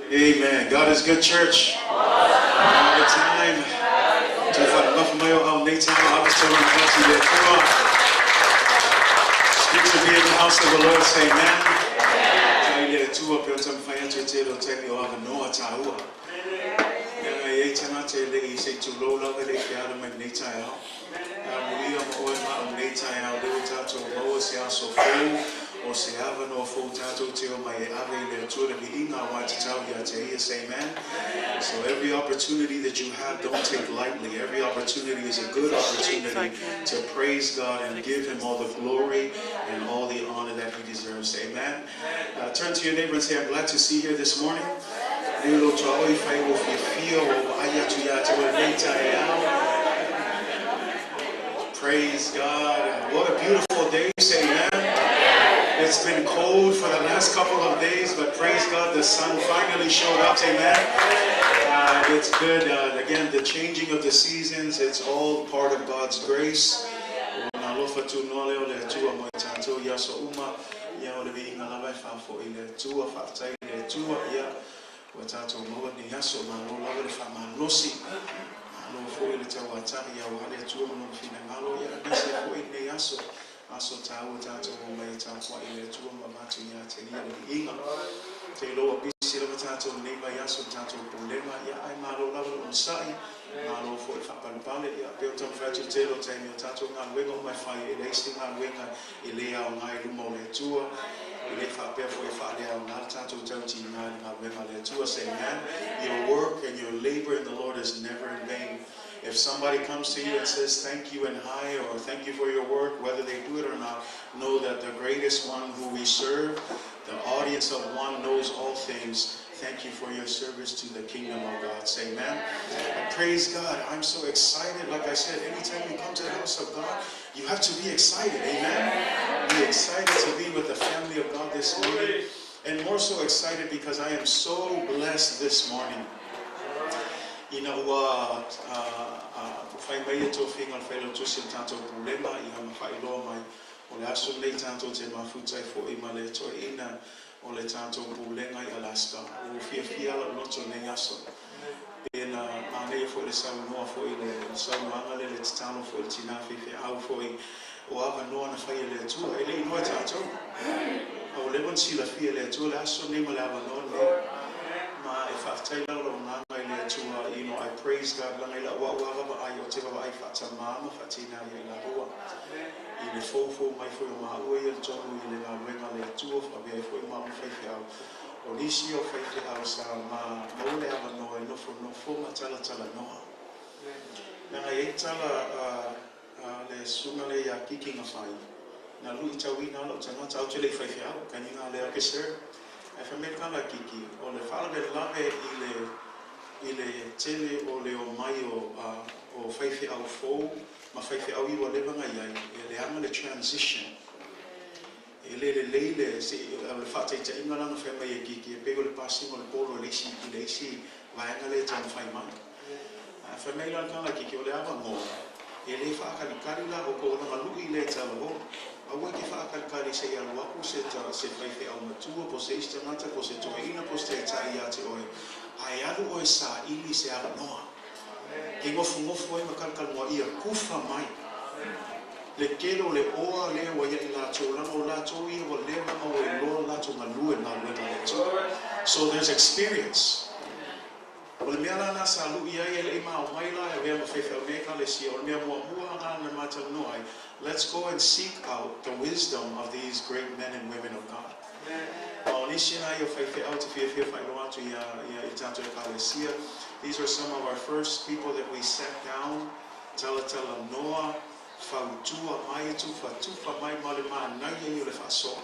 Amen. God is good, church. All the time. Toe faamamafa mai o au nei taeao ave se manufati i le Atua. It's good to be in the house of the Lord. Say amen. Faafetai i le Atua pe o taumafai atu e tele o taimi o avanoa taua. Leaga e i ai tagata e le i se i tulou lava e le i feala mai lenei taeao. Amuia ma oe ma au lenei taeao lea ua tatou maua se aso fou o se avanoa fou tatou te omai e ave i le Atua le viiga aua e tatau ia te ia. Say amen. So every opportunity that you have, don't take lightly. Every opportunity is a good opportunity to praise God and give Him all the glory and all the honor that He deserves. Amen. Turn to your neighbor and say, "I'm glad to see you here this morning." Le lo toa oi whai o whiawhia o ai atu ia te oe nei taeao. Praise God. What a beautiful day. Say amen. It's been cold for the last couple of days, but praise God, the sun finally showed up. Amen. It's good. Again, the changing of the seasons, it's all part of God's grace. O na alofa tunoa lea o le Atua mo i tatou i aso uma, ia o le viiga lava e faafo'i i le Atua, faafetai i le Atua, ia ua tatou maua lenei aso, malo lava le faamalosi, malo foi le tauata'i aua le Atua ma lona finagalo, ia aemaise foi lenei aso, aso taua tatou omai e tapua'i i le Atua ma avatu ia te ia le viiga. Te iloa pisi lava tatou lenei vaiaso i le tatou pulega, ia ae malo lava le onosai, malo foi le faapalepale, ia pe o taumafai atu i le tele o taimi o tatou galuega uma e fai, e leai se galuega e le aoga i luma o le Atua, e le faapea foi e faaleaoga le tatou tautiga i le galuega a le Atua. Say amen. Your work and your labor in the Lord is never in vain. If somebody comes to you and says thank you and hi or thank you for your work, whether they do it or not, know that the greatest one who we serve, the audience of one, knows all things. Thank you for your service to the kingdom of God. Say amen. And praise God. I'm so excited. Like I said, anytime you come to the house of God, you have to be excited. Amen. Be excited to be with the family of God this morning. And more so excited because I am so blessed this morning. Ina ua fai mai e tofiga o le Failautusi o le tatou Pulega ia ma faailoa mai o le aso lenei tatou te mafuta ai foi ma le toeaina o le tatou Pulega i Alaska. Ua ou fiafia lava lou loto i lenei aso. Pe na manaia foi le saunoa foi le saunoaga lea le tatalo foi le tina faifeau foi o avanoa na fai e le Atua e le i iloa e tatou. A ua leva ona silafia e le Atua le aso lenei ma le avanoa lenei. Ma e faafetai lava lou agaga i le Atua, I praise God, laga i lau au lava vaai ou te vaavaai faatamā ma faatinā ia i lalua. I le foufou mai foi o maua ia i totonu i le galuega a le Atua, avea ai foi maua ma faifeau. O nisi o faifeau sa ma maua le avanoa e nofonofo ma talatalanoa. Leaga e i ai tala a le susuga lea ia Kiki Gafai, na luitauina lava lou tagata, ae ou te le i faifeau, kainiga lea, okay sir. Ae fai mai le tala a Kiki, o le faalavelave i le i le tele o le omai o o faifeau fou ma faifeau i ua leva ona i ai, e leaga le transition. E le lelei le se o le faataitaiga la na fai mai e Kiki, e pei o le pasiga o le polo i le isi i le isi vaega lea e taumafai mai. Ae fai mai la le tala a Kiki, o le avanoa, e le faatalikali la outou ona lui lea e talanoa. Aua e te faatalikali se i alu atu se ta se faifeau matua po o se isi tagata po o se toeaina po o se taitai ia te oe, ae alu oe saili se avanoa. E nofonofo ai ma talatalanoa ia kufa mai le tele o le oa lea ua ia i latou leaga o latou ia ua leva ma ua iloa latou galue i le galuega a le Atua. So there's experience. O le mea la lena sa lui ai e le i mao mai la e avea ma faifeau nei Ekalesia, o le mea muamua lena na matalanoa ai, let's go and seek out the wisdom of these great men and women of God. Ma o nisi na ia o faifeau te fiafia faailoa atu ia ia i tatou Ekalesia, these are some of our first people that we sat down, talatalanoa, fautua mai, tufatufa mai ma le manaia ia o le faasoa.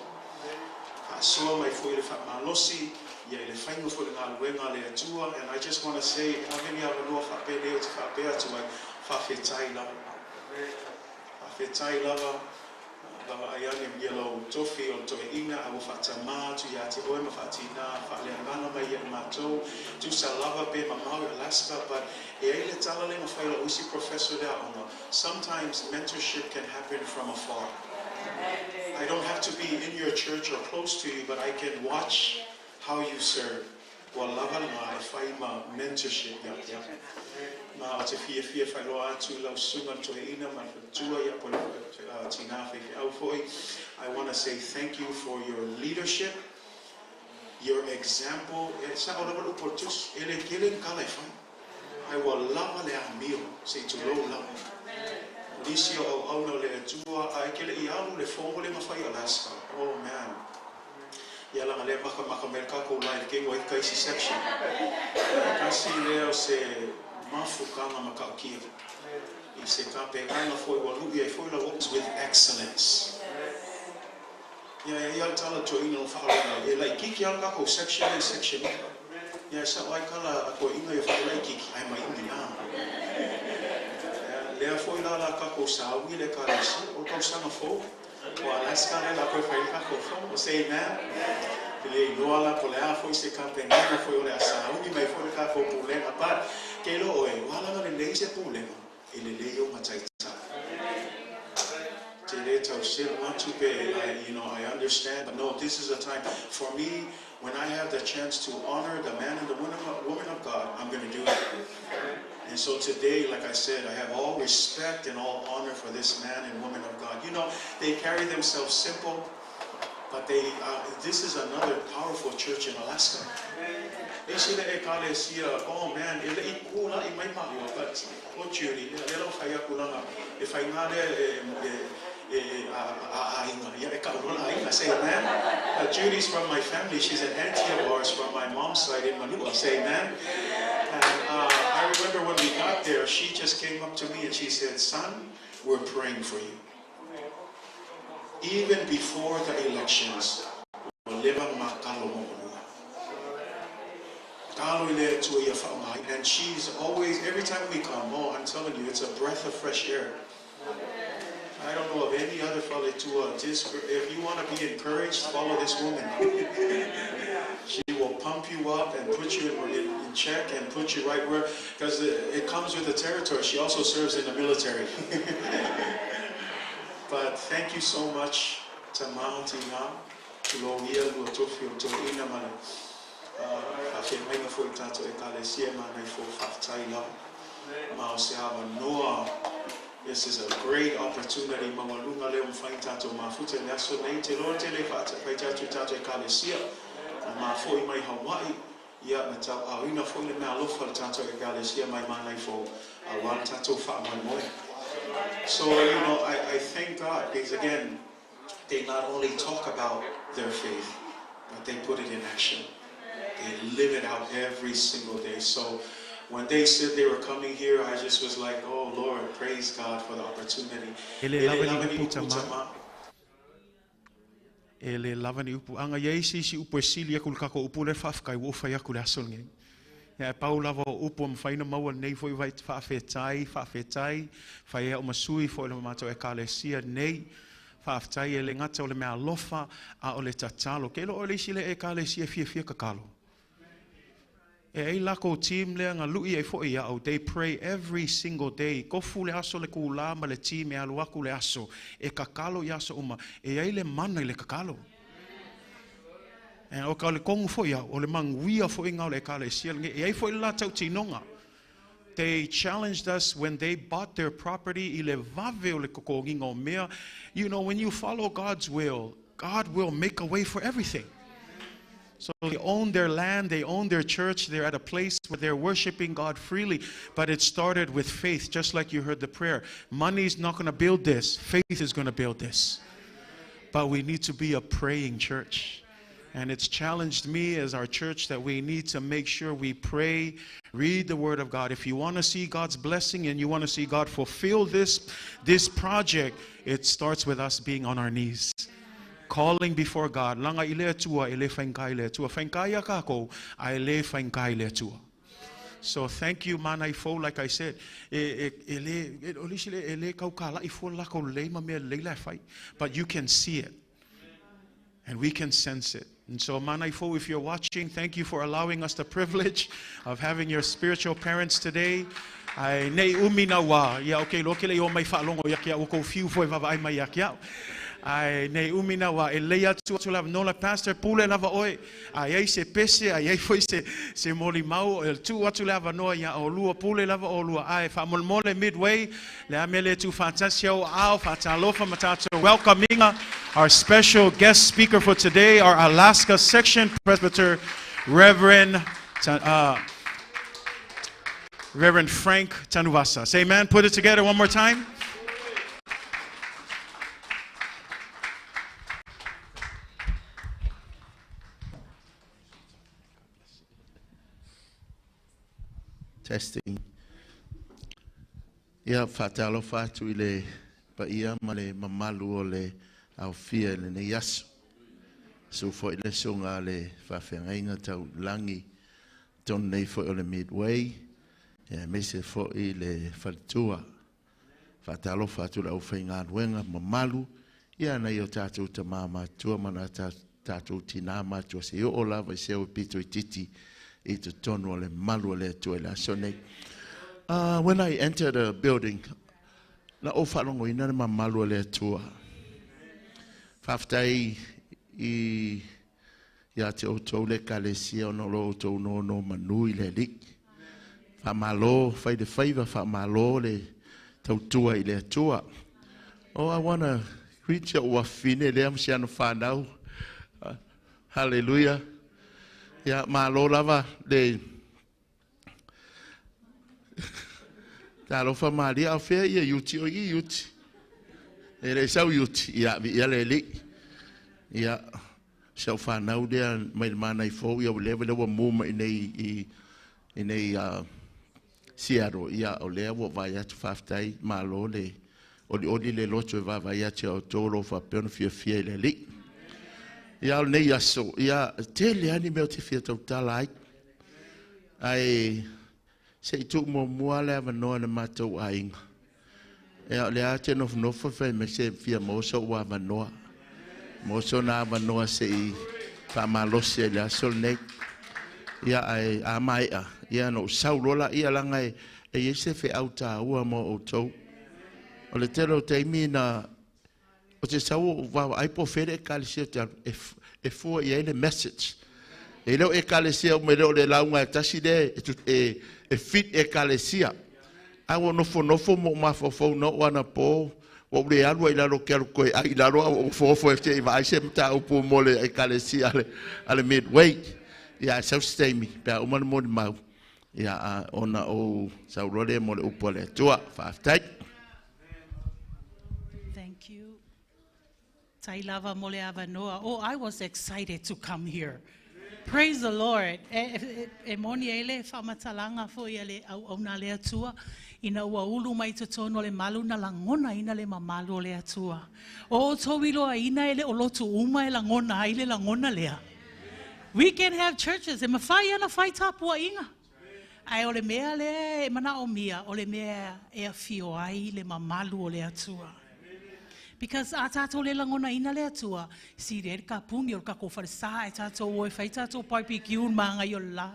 Faasoa mai foi i le faamalosi, ia i le faiga foi o le galuega a le Atua, and I just want to say, ave ni avanoa faapenei ou te faapea atu ai, faafetai lava. Faafetai lava, vaavaai ane ia lau tofi o le toeaina, a ua faatamā atu ia te oe ma faatinā faaleagaga mai ia i matou, tusa lava pe mamao i Alaska, but e ai le tala lea na fai e lou isi professor i le aoga, sometimes mentorship can happen from afar. I don't have to be in your church or close to you, but I can watch how you serve. Ua lava ma mentorship ia te au. Ma ou te fiafia e faailoa atu i lau susuga i le toeaina ma le faletua ia po o le tinā faifeau foi, I want to say thank you for your leadership, your example, e sao lava le upu a le Tusi, e le tele ni tala e fai, ae ua lava le amio se i tulou lava. O nisi o auauna o le Atua, ae ke le i alu le fono lea na fai i Alaska, oh man, Ia leaga lea makamaka mai le tatou live game ua ita isi section. Ae tasi lea o se mafutaga matautia i se tapenaga foi ua lui ai foi lau office with excellence. Ia e ai a le tala toeaina o faalogo e laititi a le tatou section lea i section ita. Ia e sao ai tala a toeaina ia fai laititi ae maini a. Ia lea foi la la tatou sauni le ekalesia o le tausaga fou. O Alaska lea la toe fai ai tatou fono. Say amen. Ke le iloa la po o le a foi se tapenaga foi o le a sauni mai foi le tatou pulega but ke iloa oe ua alaga lelei se pulega e lelei ou mataitai. Te le tau selu atu pe I you know I understand but no this is a time for me when I have the chance to honor the man and the woman of God I'm gonna do it. And so today, like I said, I have all respect and all honor for this man and woman of God. You know, they carry themselves simple, but they uh, this is another powerful church in Alaska. E isi le ekalesia, oh man, e le i kula'i mai māua, but o Judy, ia lea la ua fai aku lana, e faiga lea e, e, e a, a aiga, ia e kau loa le aiga, say amen. Judy's from my family, she's an auntie of ours from my mom's side in Manua, say amen. And I remember when we got there, she just came up to me and she said, son, we're praying for you. Even before the elections, ua leva ona matalo mo olua. Talo i le Atua ia whaonga ai. And she's always, every time we come, oh, I'm telling you, it's a breath of fresh air. I don't know of any other faletua. Just, if you want to be encouraged, follow this woman. She will pump you up and put you in, in, in check and put you right where, because it, it comes with the territory. She also serves in the military. But thank you so much tama tina tulou ia lua tofi o toeaina ma le faafeagaiga foi i tatou Ekalesia e manaifo faafetai lava ma o se avanoa. This is a great opportunity maualuga lea ua mafai ona tatou mafuta i le aso lenei. Te loa tele faatafaita atu i tatou Ekalesia na mafoi mai Hawaii ia na tauaaoina foi le meaalofa a le tatou Ekalesia mai Manaifo aua le tatou faamoemoe. So you know I I thank God because again they not only talk about their faith but they put it in action. They live it out every single day. So when they said they were coming here, I just was like, oh Lord, praise God for the opportunity. E le lava ni upu tama. E le lava ni upu. A na iai se isi upu e sili aku i le tatou upu lea faafetai ua ou fai atu i le aso lenei. Ia ae pau lava o upu e mafai ona maua lenei foi vai faafetai, faafetai, fai ai au ma sui foi o le matou Ekalesia nei. Faafetai e le gata o le meaalofa a o le tatalo. Ke iloa oe le isi lea Ekalesia e fiafia tatalo. E ai lakou team lea na lui ai foi iaʻu, they pray every single day, tofu le aso le kūlā ma le team e alu aku le aso, e tatalo i aso uma, e ai le mana i le tatalo. E o ka le kogu foi au, o le manuia foi na o le Ekalesia lenei, e ai foi le la tautinoga. They challenged us when they bought their property i le vave o le totogiga o mea. You know, when you follow God's will, God will make a way for everything. So they own their land, they own their church, they're at a place where they're worshiping God freely. But it started with faith, just like you heard the prayer. Money's not going to build this, faith is going to build this. But we need to be a praying church. And it's challenged me as our church that we need to make sure we pray, read the Word of God. If you want to see God's blessing and you want to see God fulfill this, this project, it starts with us being on our knees. Calling before God. Langa i le Atua, e le faigata i le Atua. Faigata ia kākou, a e le faigata i le Atua. So thank you Manaifou, like I said, e, e, e le, e, o le isi le, e le kaukala'i fua le lakou lelei ma mea lelei la e fai. But you can see it. And we can sense it. And so Manaifou, if you're watching, thank you for allowing us the privilege of having your spiritual parents today. Ai nei umi na wā, ia okay, loa ke le i o mai whaalongo ia ki au, kou fiu foi vava ai mai ia ki au. Ae nei umi na wa e lei atu atu lava nola pastor pule lava oe. A iai se pese, a iai foi se, se moli mau, e tu atu le avanoa ia o lua pule lava o lua. Ae faamolemole Midway, le a mele tu whātasi au ao, whātalofa ma tātou welcoming our special guest speaker for today, our Alaska Section Presbyter, Reverend Reverend Frank Tanuvasa. Say amen. Put it together one more time. Testing. Ia whātalofa atu i le paia ma le mamalu o le aufia i lenei aso. Su foi le sunga le whawhengainga tau langi tonu nei foi o le Midway. Ia mese foi le faletua. Whātalofa atu le au whaingaluenga mamalu. Ia nei o tātou ta māmatua mana tātou tina mātua se o lava i se o pito i titi i te tonu o le malu o le atua i le aso nei. When I entered the building, na o whalongo ina le mamalu o le atua. Whaftai i ia te o tau le kalesia o no lo o tau no no manu i le li. Whamalo, whai le whaiva, whamalo le tautua i le atua. Oh, I wanna greet you ua fine lea msiano whanau. Hallelujah. Ia, malo lava le talofa malia au fea ia iuti o i iuti. E le sau iuti, ia vi ia le li. Ia, sau whanau lea mai le mana i fō, ia ua lewa lewa mūma i nei, i nei Seattle. Ia, o lea ua vai atu whaftai, malo le oli oli le loto e vai atu au tōlo whapea fia fia i le li. Ia o nei aso, ia tele ani mea o te fia tautala ai. Ai se i tuu muamua le avanoa le matou aiga. Ia o le a te nofonofo fai me se fia maua so'u avanoa. Maua sona avanoa se'i faamalosi ai le aso lenei. Ia ae a maea, ia na ou sau loa laia laga e e i ai se feau tāua mo outou. O le tele o taimi na o te sau o vaavaai po o fea le ekalesia ou te alu e, e fua i ai le message. E le o ekalesia uma, e le o le lauga e tasi lea e, e, e fit ekalesia. A ua nofonofo ma ou mafaufau na oo anapo, ua ou le alu ai i lalo ou te alu toe ai i lalo a ua ou nofonofo e te i vaai se mataupu mo le ekalesia a le, a le Midway. Ia, ae sau se taimi, pe a uma le molimau, ia, a, ona ou sau loa lea mo le upu a le Atua. Faafetai. Thank you. Tai lava mo le avanoa. Oh, I was excited to come here. Praise the Lord. E, e, e moni ai le faamatalaga foi a le auauna a le Atua, ina ua ulu mai totonu o le malu na lagonaina le mamalu o le Atua. O outou iloaina e le o lotu uma e lagona ai le lagona lea. We can have churches, e mafai ana fai tapuaiga. Ae o le mea lea e manaomia, o le mea e afio ai le mamalu o le Atua. Because a tātou le lagonaina le Atua, sili ai le kapuni o le kakou falesa e tātou o e fai tātou barbecue i le magai o le la.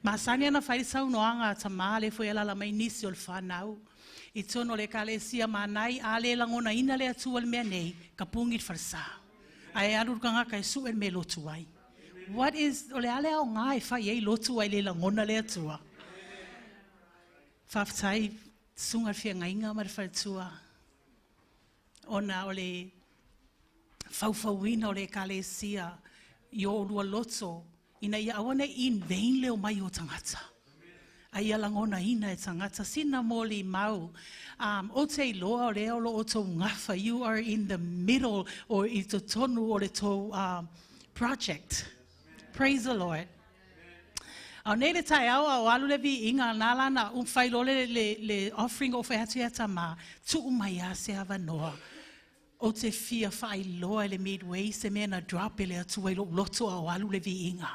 Masani ana fai le saunoaga a tamā le foi alala mai nisi o le whanau. I tonu o le ekalesia manai, a le lagonaina le Atua le mea nei, kapuni le falesa. Ae alu le tagata e su'e le mea e lotu ai. What is, o le a le aoga e fai ai lotu ai le lagona le Atua. Faafetai susuga le feagaiga ma le faletua ona o le faufauina o le ekalesia i o olua loto ina ia aua nei in vain le omai o tagata. A ia lagonaina e tagata sina moli mau. Um, o te iloa o lea o lo o tou gafa, you are in the middle o i totonu o le tou project. Praise the Lord. Ao nei le taeao a o alu le viiga nā lana um fai loa le, le, le offering o fai atu ia tamā, tuu mai a se avanoa. O te fia whaailoa e le Midway se mea na drop e le Atua i lou loto a o alu le viiga.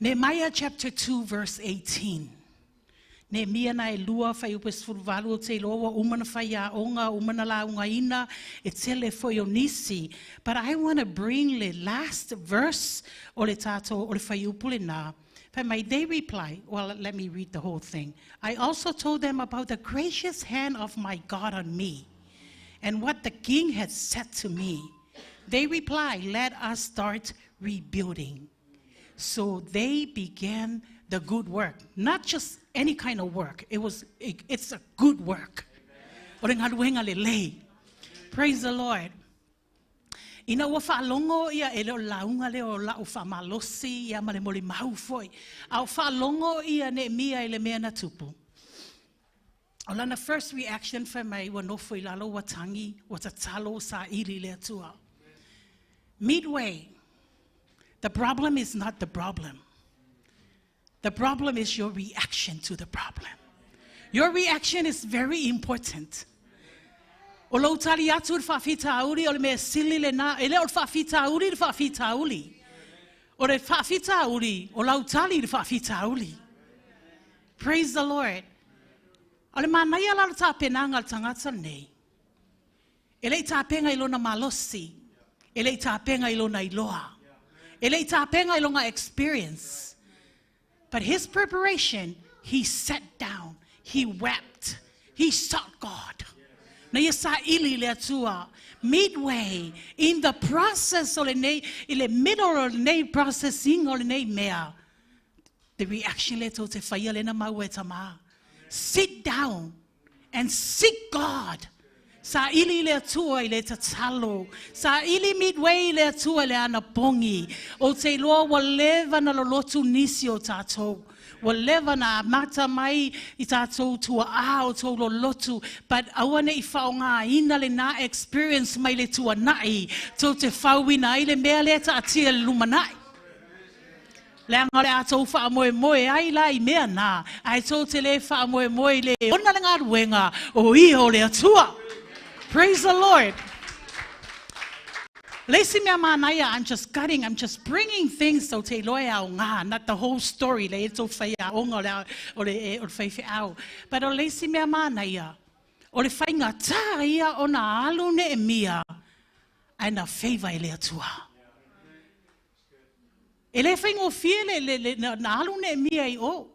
Nehemiah chapter 2 verse 18. Nehemia na e lua fuaiupu e 18 o te iloa ua uma na faiaoga, uma na laugaina, e tele foi o nisi. But I want to bring le last verse o le tātou o le fuaiupu lenā. Fai mai, they reply, well, let me read the whole thing. I also told them about the gracious hand of my God on me. and what the king had said to me. They replied, Let us start rebuilding. So they began the good work. Not just any kind of work. It's a good work. O le galuega lelei. Praise the Lord. Ina ua faalogo ia e le o lauga lea o la'u faamalosi ia ma le molimau foi. A o faalogo ia Neemia i le mea na tupu. O lana first reaction fai mai ua nofo i lalo ua tagi, ua tatalo saili i le Atua. Midway, the problem is not the problem. The problem is your reaction to the problem. Your reaction is very important. O lou tali atu i le faafitauli o le mea sili lenā, e le o le faafitauli le faafitauli. O le faafitauli, o lau tali i le faafitauli. Praise the Lord. O le manaia la o le tapenaga a le tagata lenei. E le i tapena i lona malosi. E le i tapena i lona iloa. E le i tapena i lona experience. But his preparation, he sat down, he wept, he sought God. Na ia saili i le Atua. Midway, in the process o lenei, i le middle o lenei processing o lenei mea, the reaction lea tou te faia lea na maua e tamā. Sit down and seek God. Saili i le Atua i le tatalo. Saili midway i le Atua i le anapogi. Ou te iloa ua leva na lolotu nisi o tatou. Ua leva na amata mai i tatou tuaa o tou lolotu, but aua ne i faaaogaina lenā experience mai le tuanai tou te fauina ai le mea lea e taatia i le lumanai. Leaga o le a tou faamoemoe ai la i mea na, ae tou te le faamoemoe i le ona le galuega o ia o le Atua. Praise the Lord. Le isi mea manaia, I'm just cutting, I'm just bringing things tou te iloa e aoga, not the whole story, le e tou faiaoga o le, o le, o le faifeau. But o le isi mea manaia, o le faigata ia ona alu Neemia, ae na favor e le Atua. E le faigofie le, le, le, na, na alu Neemia i o.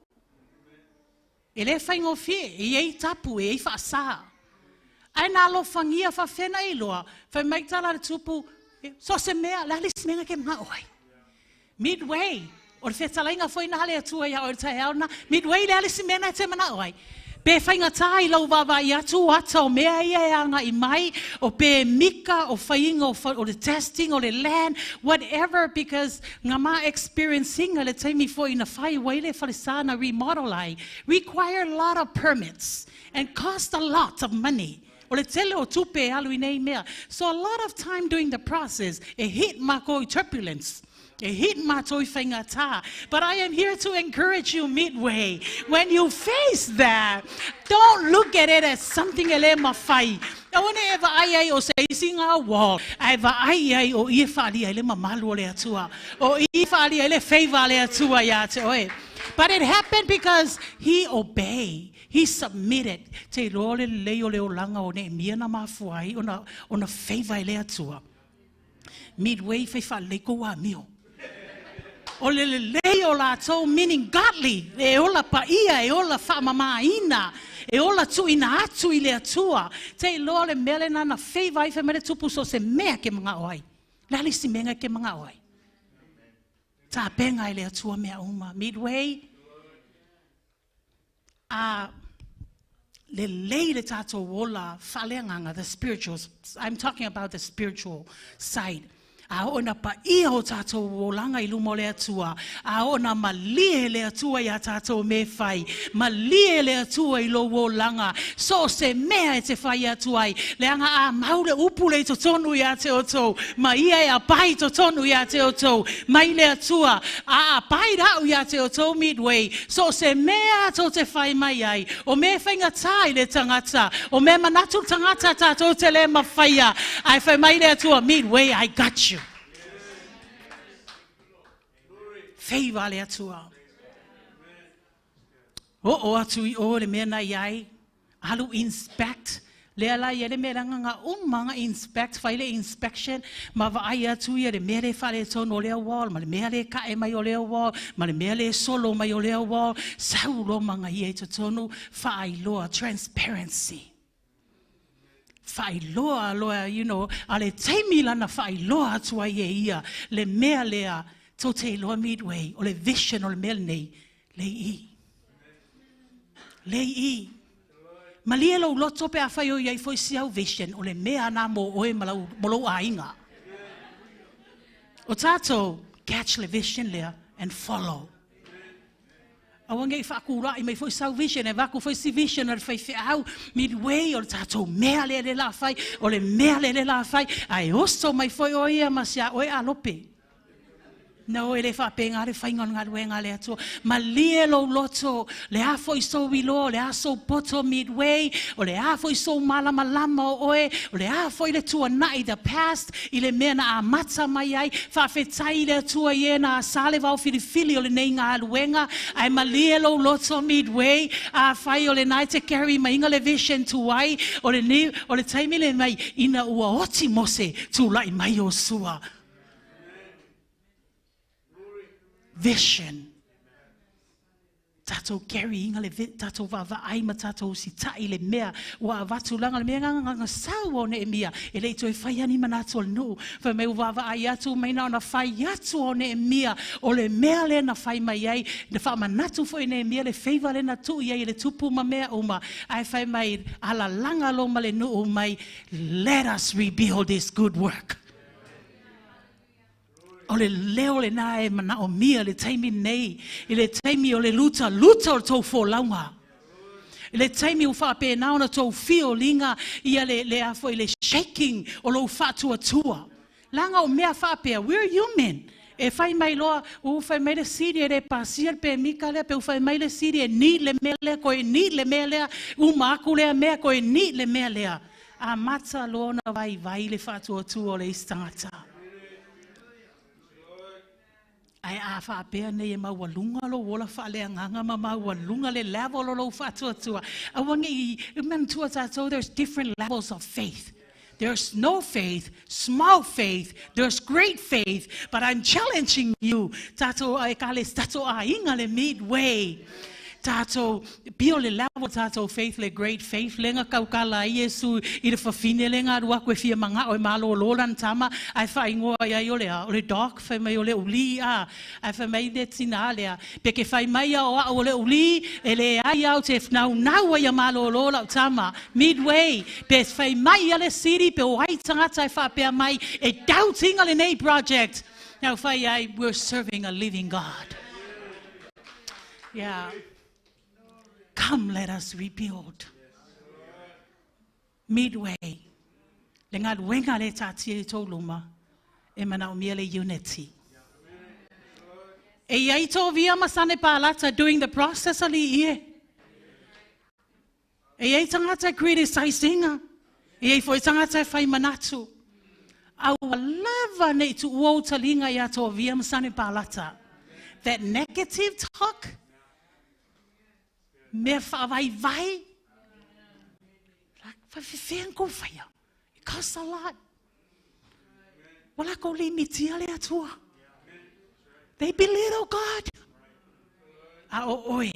E le faigofie, e i ai tapu, e i ai faasā. Ae na alofagia faafefea na e iloa, fai mai tala a le tupu, so o se mea, le a le isi mea na ke manao ai? Midway, o le fetalaiga foi na a le Atua ia oe i le taeao na, midway le a le isi mea na e te manao ai? Pe faigata i lau vaavaai atu ata o mea ia e agai mai, o pe mika, o faiga o, o le testing, o le land, whatever, because nga ma experiencing le taimi foi na fai wai le falesa na remodel ai, require a lot of permits and cost a lot of money. O le tele o tupe e alu i nei mea. So a lot of time during the process, e hit mākou i turbulence. E hit mātou i faigata. But I am here to encourage you midway. When you face that, don't look at it as something e le mafai. Aua ne i e vaai ai o se isi ngā wall, ae vaai ai o i e whaalia ai le mamalu o le Atua. O i e whaalia ai le favor a le Atua ia te oe. But it happened because he obeyed. He submitted. Te iloa o le lelei o le olaga o Neemia na mafua ai ona, ona favor e le Atua. Midway fai faalelei kou amio. O le lelei o latou meaning godly, e ola paia, e ola faamamaina, e ola tuuina atu i le Atua. Te iloa le mea lena na favor ai fai mai le tupu so o se mea ke manao ai. Le a le isi mea ke manao ai? Tapena e le Atua mea uma. Midway, a lelei le tatou ola faaleagaga, the spiritual, I'm talking about the spiritual side. A oo ina paia o tatou olaga i luma o le Atua, a oo ina malie le Atua iā tatou me fai, malie le Atua i lou olaga, so o se mea e te fai atu ai, leaga a mau le upu le i totonu iā te outou, ma ia e apai i totonu iā te outou, mai le Atua, a apai ra'u iā te outou Midway, so o se mea tou te fai mai ai, o mea e faigata i le tagata, o mea manatu le tagata tatou te le mafaia, ae fai mai le Atua, Midway, I got you. Favor a le Atua. Oo atu i o le mea na i ai, alu inspect, lea la ia le mea leaga nga uma nga inspect, fai le inspection, ma vaai atu ia le mea le faaletonu o lea wall, ma le mea le ka'e mai o lea wall, ma le mea le solo mai o lea wall, sau loa ma nga ia i totonu, faailoa, transparency. Faailoa loa, you know, a le taimi lana faailoa atu ai e ia, le mea lea, tou te iloa Midway, o le vision o le mea lenei, lei i. Lei i. Malie lou loto pe afai o i ai foi si au vision, o le mea na mo oe ma lau, mo lou aiga. O tatou, catch le vision lea and follow. Aua nei faatulai mai foi sau vision, e avatu foi si vision a le faifeau, Midway, o le tatou mea lea lea la fai, o le mea lea lea la fai, ae oso mai foi oe ia ma si a oe alope. No, e le faapega le faiga o le galuega a le Atua. Malie lou loto, le a foi sou iloa, o le a sou poto Midway, o le a foi sou malamalama o oe, o le a foi le tuanai, the past, i le mea na amata mai ai, faafetai i le Atua i e na asa le vaofilifili o lenei galuega, ae malie lou loto Midway, afai o lena e te carry maiga le vision tuai, o le, ni, o le taimi le mai, ina ua oti Mose, tulai mai Iosua. Vision. Tatou carry inga le tatou vaavaai ma tatou usita'i le mea ua avatu laga le mea gagagaga sau o Neemia e le i toe fai ani manatu o le nuu. Fai mai ua vaavaai atu mai na ona fai atu o Neemia o le mea lea na fai mai ai, na faamanatu foi Neemia le favour lea na tuu i ai e le tupu ma mea uma, ae fai mai alalaga lo ma le nuu mai, let us rebuild this good work. O le leo lena e manaomia le taimi nei, i le taimi o le lutaluta o le tou folauga. I le taimi ua faapena ona tou fioliga ia le, le a foi le shaking o lou faatuatua. Leaga o mea faapea, we're human. E fai mai loa, ua fai mai le siri e le pasia le pemika lea, pe ua fai mai le siri e need le mea lea, koe need le mea lea, uma aku lea mea, koe need le mea lea. Amata loa ona vaivai le faatuatua o le isi tagata. Ae a faapea nei e maualuga lou ola faaleagaga ma maualuga le level o lou faatuatua, aua ne i manatua tatou, there's different levels of faith. There's no faith, small faith, there's great faith, but I'm challenging you, tatou ekalesia, tatou aiga le Midway, tatou pio le level tatou faith le great faith le nga kaukala ai Iesu i le fafine le nga alu aku e fia mangao e malōlō lana tama ae faaigoa i ai o le a o le dog fai mai o le uli a ae fai mai le tinā lea pe ke fai mai a o a'u o le uli e leai au te naunau ai ia malōlō la'u tama Midway pe fai mai ia le siri pe o ai tagata e faapea mai e doubting lenei project Now fai ai we're serving a living God. Yeah. Come, let us rebuild. Midway. Le galuega le taatia i tou luma, e manaomia le unity. E i ai tō via ma sane palata doing the process ali ie. E i ai tagata e criticising-a, e i ai foi tagata e fai manatu. A ua lava nei tuua ou taliga iā Tovia ma Sanepalata. That negative talk, mea faavaivai, like, faafefea na kou faia? It costs a lot. Ua lakou limitia le Atua. They belittle God. A o oe,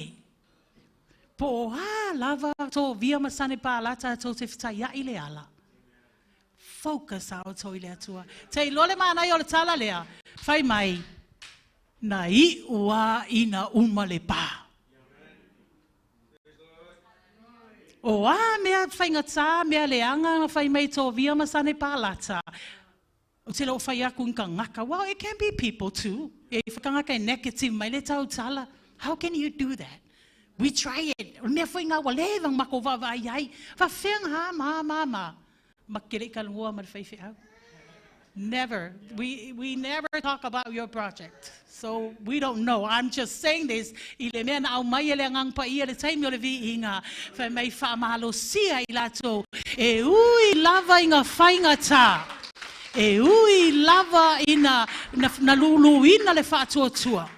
Po o a lava tō via ma Sanepalata tou te fetaiaʻi le ala. Focus a outou i le Atua. Te iloa le manaia o le tala lea, fai mai, na iʻu a ina uma le pā. O a mea faigata, mea leaga na fai mai tō via ma Sanepalata, Ou te le o fai aku i ka ngaka. Well, it can be people too. E whakangaka e negative mai le tautala. How can you do that? We try it. O le mea foi ngā ua leva mako vaavaai ai. Whawhea ngā mā mā mā. Ma kere ka ngoa ma le whaiwheau. Never. We never talk about your project. So we don't know. I'm just saying this. I le mea na au mai e le angang pa ia le taimi o le viiga. Whai mai whaamalosia i latou. E ui lava i ngā whainga tā. E ui lava ina na, na luluina le faatuatua.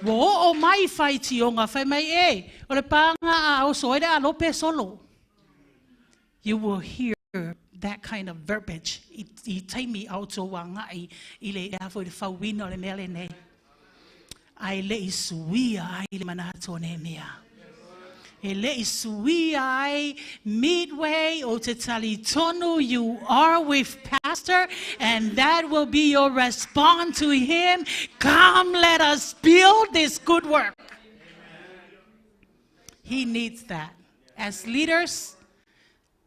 Ua oo mai faitioga fai mai e, o le pāga a oso ai le alope solo. You will hear that kind of verbiage i, i taimi a o tou agai i le a foi le fauina o le mea lenei. Ae le i suia ai le manatu o Nehemia. E le i suia ai Midway o te talitonu, you are with Pastor, and that will be your response to him. Come, let us build this good work. He needs that. As leaders,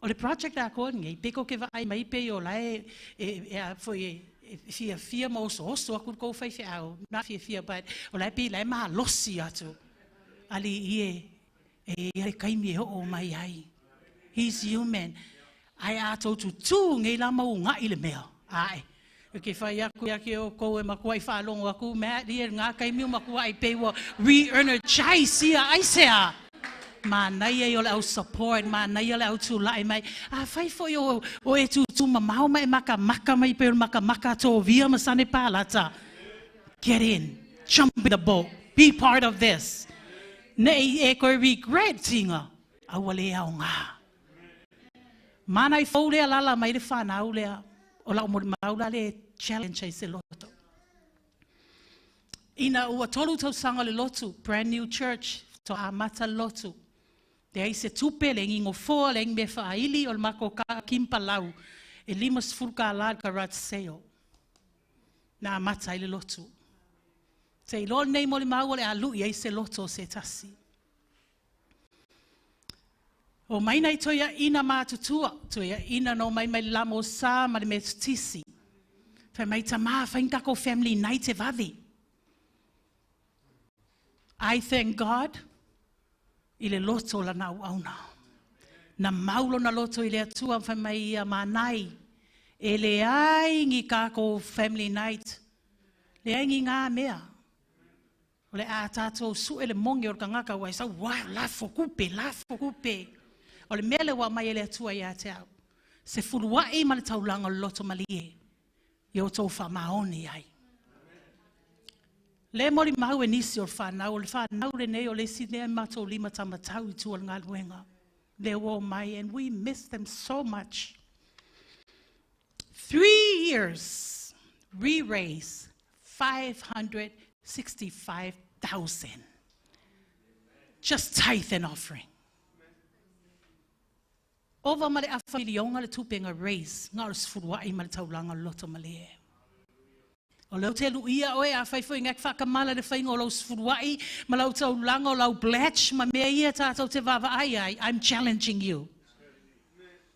o le project a koa nei, pe ko ke vaai mai pe o lae e a foi e fia fia ma oso oso aku kou fai whiau, na fia fia, but o lae pe lae maha losi atu. Ali ie, e ia le kaimi e o mai ai. He's human. Ai a tau tutu ngei la mau ngā i le mea. Ai. E ke whai aku ia ke o kou e makua i whaalongo aku, mea ria ngā kaimi o makua i pewa re-energize ia aisea. Ma nei e o le au support, ma nei o le au tūlai mai. A whai foi o e tūtū mamau mai maka maka mai pe o maka maka tō via masane pālata. Get in. Jump in the boat. Be part of this. Nei e koe regret tinga. Aua le au ngā. Mana i fau lea lala mai le whanau lea. O lau mo maula le challenge ai se loto. Ina ua tolu tau sanga le lotu, brand new church, to a mata lotu. Te ai se tupe le ngingo foa le ngi me whaili o le mako ka kimpa lau. E lima sfurka la garage sale. Na mata i le lotu. Te i lol nei mo le maua le alu i ai se loto se tasi. O mai nei toia ina mātutua, toia ina no mai mai lamo sa ma le metutisi. Whai mai tamā, whai ngako family nei te vavi. I thank God i le loto la nau auna. Na maulo na loto i le atua whai mai ia mānai. E le ai ngi kako family night. Le ai ngi ngā mea. O le a tātou su ele mongi o le kangaka wai sau, wow, la fokupe, la fokupe. O le mea le wa mai ele atua ia te au. Se fuluai ma le taulanga loto malie. I o tō wha ai. Le moli mau e nisi o le whanau, o le whanau le nei o le si nea matou lima tamatau i tua le ngaluenga. Le o mai, and we miss them so much. 3 years, we raised 565,000. Just tithe and offering. Ova ma le afa milionga le tupenga raise, ngā o sfuruai ma le taulanga loto malie. O leo te luia oe a whai ngak whakamala le whainga o lau sfuruai, ma lau taulanga o lau blatch, ma mea ia tātou te wawa ai ai. I'm challenging you.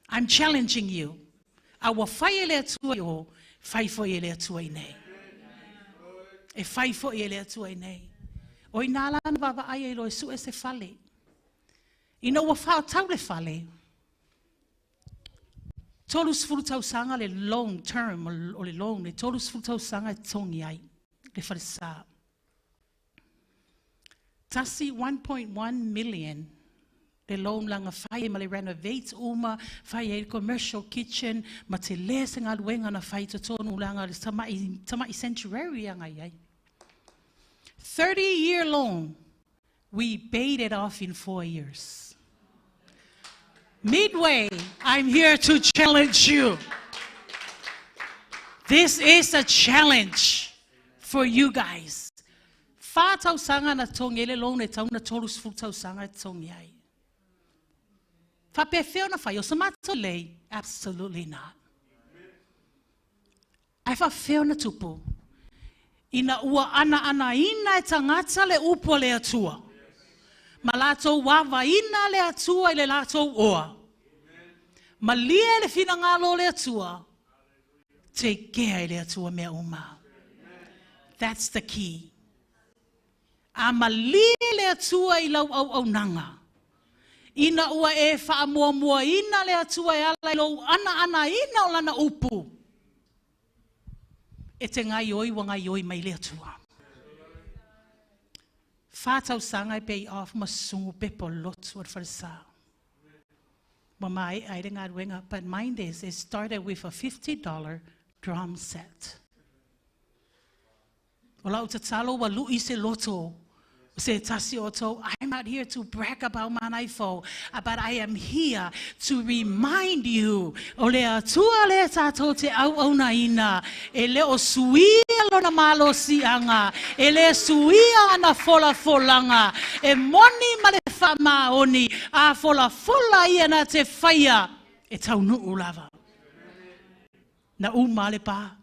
I'm challenging you. A wa whai ele atua i o, whai foi ele atua i nei. E whai foi ele atua i nei. O i nā lana wawa ai ai loe su e se whale. Ina ua whao tau le whale. Tolu sfuru tau sanga le long term o le long, le tolu sfuru tau sanga e tongi ai, le wharesa. Tasi 1.1 million, le loan langa whai ma le renovate uma, whai e commercial kitchen, ma te lese ngā luenga na whai totonu langa le tamai sanctuary anga ai. 30-year loan, we paid it off in 4 years. Midway, I'm here to challenge you. This is a challenge for you guys. Whātau sanga na tongele loan e tauna tolu sfutau sanga e tongi ai. Whape whio na whai o sa lei? Absolutely not. Ai wha na tupu. Ina ua ana ana ina e tangata le upo le atua. Ma lātou wawa ina le atua i le lātou oa. Ma lia le whina ngālo le atua. Te kea i le atua mea uma. That's the key. A ma lia le atua i lau au au nanga. Ina ua e wha mua mua ina le atua e ala i lou ana ana ina o lana upu. E te ngai oi wa ngai oi mai le atua. Whātau sanga e pay off ma sungu pepo lotu o wharesa. Ma mai ai re ngā ruenga. But mind this, it started with a $50 drum set. O lau tatalo wa lui se loto. Se tasi oto, I'm not here to brag about Manaifo, but I am here to remind you, o le atua le tātou te au au na ina, e le o suia suia lona malosiaga, e lē suia ana folafolaga, e moni ma le faamaoni, a folafola ia na te faia, e taunuu lava. Na uma le pa.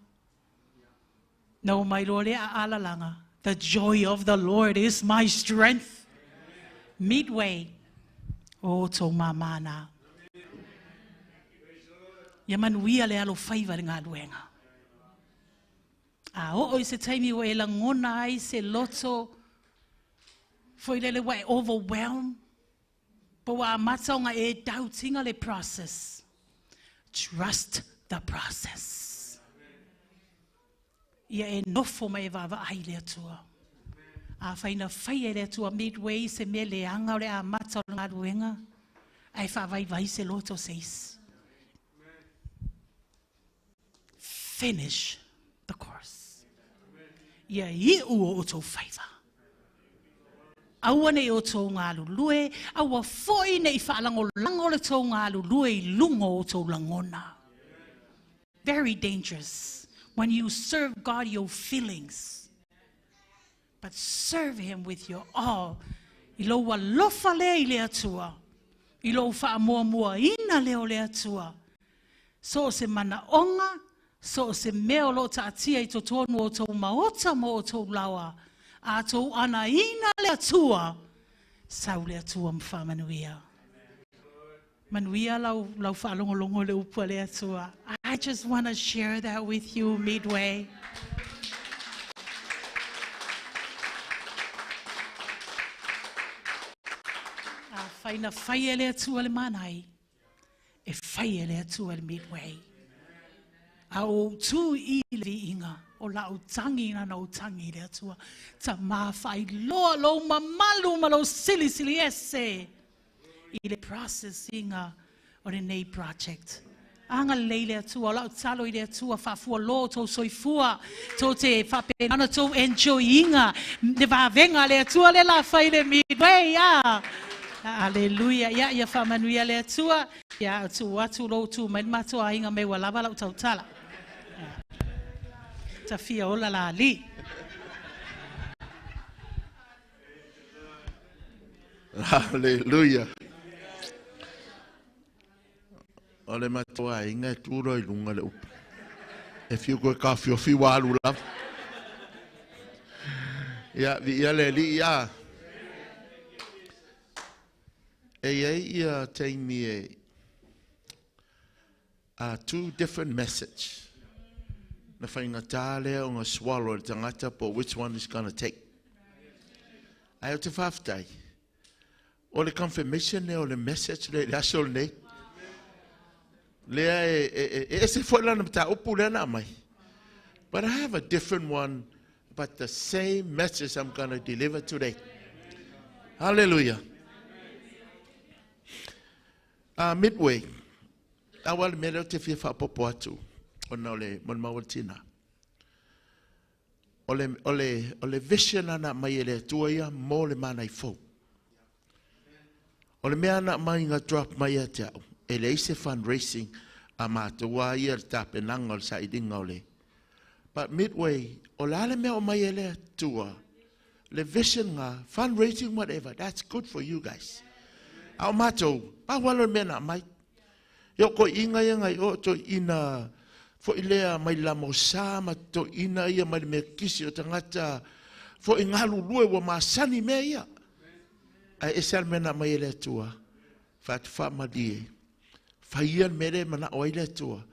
Na o mai loa le aalalaga. The joy of the Lord is my strength. Midway. O tō mamana. Ia manuia le alofaiva i le galuega. A oo i se taimi ua e lagona ai se loto foi lele ua e overwhelm, po ua amata ona e doubtinga le process. Trust the process. Ia e nofo ma e vaavaai i le Atua. Afai na faia e le Atua Midway se mea leaga o le amata o le galuega, ae faavaivai se loto o se isi. Finish the course. Ia iu o outou faiva. Aua ne i outou galulue, aua foi ne i faalagolago le tou galulue i luga o outou lagona. Very dangerous when you serve God your feelings. But serve Him with your all. I lou alofa lea i le Atua, i lou faamuamuaina lea o le Atua. So o se manaoga, so o se mea o loo taatia i totonu o outou maota ma o outou laoa, a tou anaina le Atua, sau le Atua ma faamanuia. Manuia lau, lau faalogologo i le upu a le Atua. I just want to share that with you, Midway. Afai na fai e le Atua le manai, e fai e le Atua le Midway. A o tū i le viiga, o lau tagi na na ou tagi i le Atua. Ta mawhailoa lou mamalu ma lou silisili ese i le processinga o lenei project. Agalelei le Atua, o lau tatalo i le Atua, faafualoa o tou soifua, tou te faapena ona tou enjoy-ina le vavega a le Atua lea o le a fai i le Midway. Ah. Aleluia. Ia, ia faamanuia le Atua. Ia, tuu atu lou tu mai le matou aiga mea ua lava lau tautala. Ta fia ola la alii. Hallelujah. O le matou aiga e tu loa i luga le upu. E fiu koe taofiofi ua alu lava. Ia, viia le Alii a. E i ai ia taimi e two different message. Na faigata lea ona swallow e le tagata po which one is gonna take. Ae ou te faafetai, o le confirmation lea o le message lea i le aso lenei. Lea e, e, e, e ese foi lana mataupu lea na aumai. But I have a different one, but the same message I'm going to deliver today. Hallelujah. Midway, aua le mea lea ou te fia faaopoopo atu, ona o le molimau a le tina. O le, o le, o le vision na aumai e le Atua ia mo le manaifou. O le mea na aumai na drop mai ia te au, e leai se fundraising a matou a ia le tapenaga o le sailiga o le. But Midway, o le a le mea o aumai e le Atua, le vision nga, fundraising whatever, that's good for you guys. A o matou, pau lava le mea na aumai. Ia o toeaiina ia na i o, toeaiina foi lea mai lamosa ma toeaiina ia mai le mekisi o tagata foi galulue ua masani mea ia. Ae ese lava le mea na aumai e le Atua, fai atu faamalie, fai ia le mea lea e manao ai le Atua.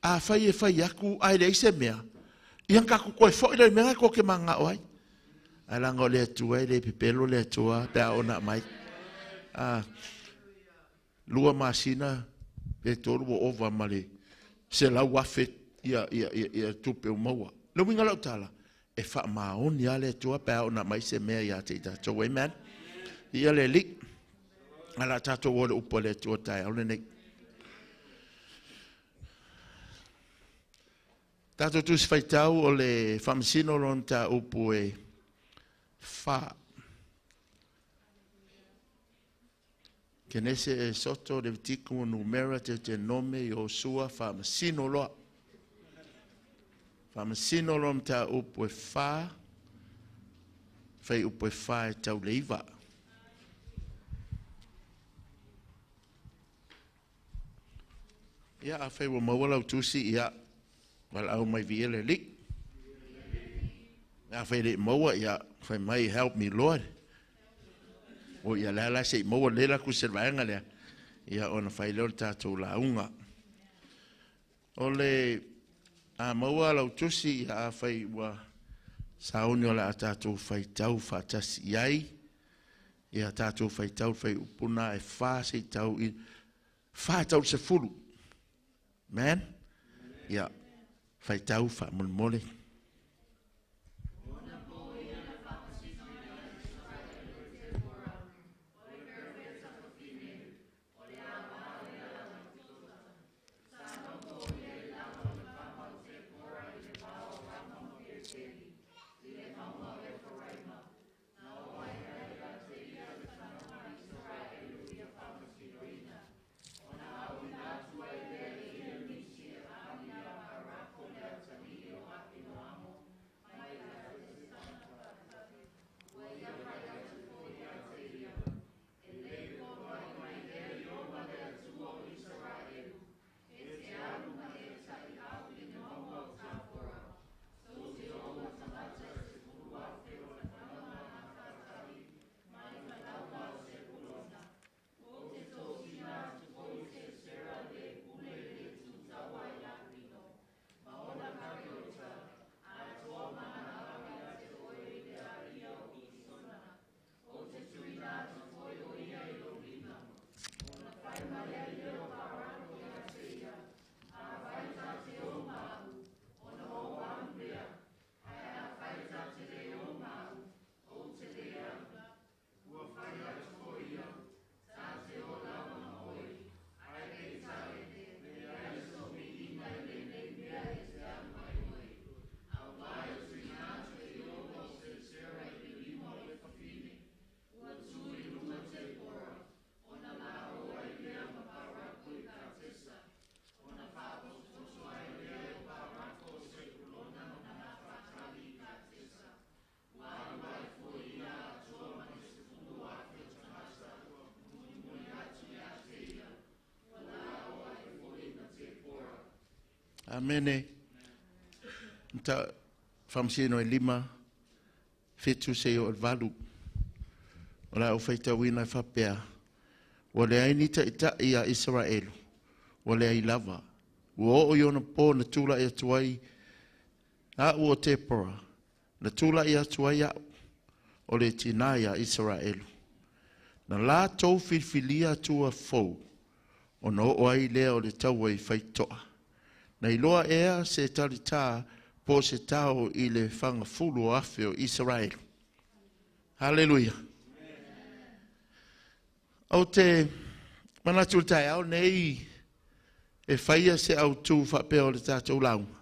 Afai e fai atu ae leai se mea, ia na tatou toe foi lea i le mea lena tou te mananao ai. Ae leaga o le Atua e le pepelo le Atua pe a oo ina aumai. 2 masina pe 3 ua ova ma le 100,000 ia tupe ua maua. Le uiga o lau tala, e faamaoni lava le Atua pe a oo ina aumai se mea ia te i tatou. Amen. Ia le Alii, a o le a tatou o i le upu a le Atua taeao lenei. Tatou Tusi Faitau o le Faamasino o lona mataupu e 4. Kenese, Esoto, Levitiko, Numera, Deuteronome, Iosua, Faamasino loa. Faamasino lona mataupu e 4, fuaiupu e 4 e tau le 9. Ia, afai ua maua lau tusi, ia, valaau mai viia le Alii. Afai e le i maua, ia, fai mai, help me Lord. O ia lea la se i maua le la tusi o le vaega lea, ia ona fai lea o le tatou lauga. O le a maua lau tusi, ia afai ua sauni o le a tatou faitau faatasi i ai, ia tatou faitau fuaiupu na e 4 se i tau i 4 tau i le 10. Amen? Ia, faitau faamolemole. Amene. Ta faamasino e 5, 7 seia oo i le 8. O le a ou faitauina e faapea, ua leai ni taitai a Isaraelu, ua leai lava. Ua oo i ona po na tulai atu ai a'u o Tepora, na tulai atu ai a'u o le tinā iā Isaraelu. Na latou filifilia atua fou, ona oo ai lea o le taua i faito'a. Na iloa ea se talitā po o se tao i le fagafulu o afe o Isaraelu. Haleluia. Ou te manatu i le taeao nei e faia se autū faapea o le tatou lauga.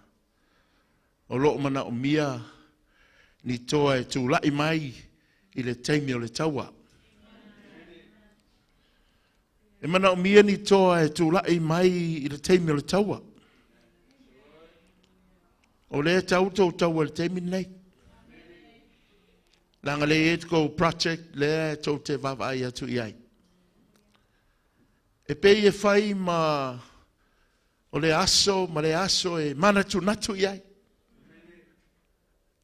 O lo o manaomia ni toa e tulai mai i le taimi o le taua. E manaomia ni toa e tulai mai i le taimi o le taua. O lea tau tou taua i le taimi lenei. Leaga le i ai tou project lea tou te vaavaai atu i ai. E pei e fai ma o le aso ma le aso e manatunatu i ai.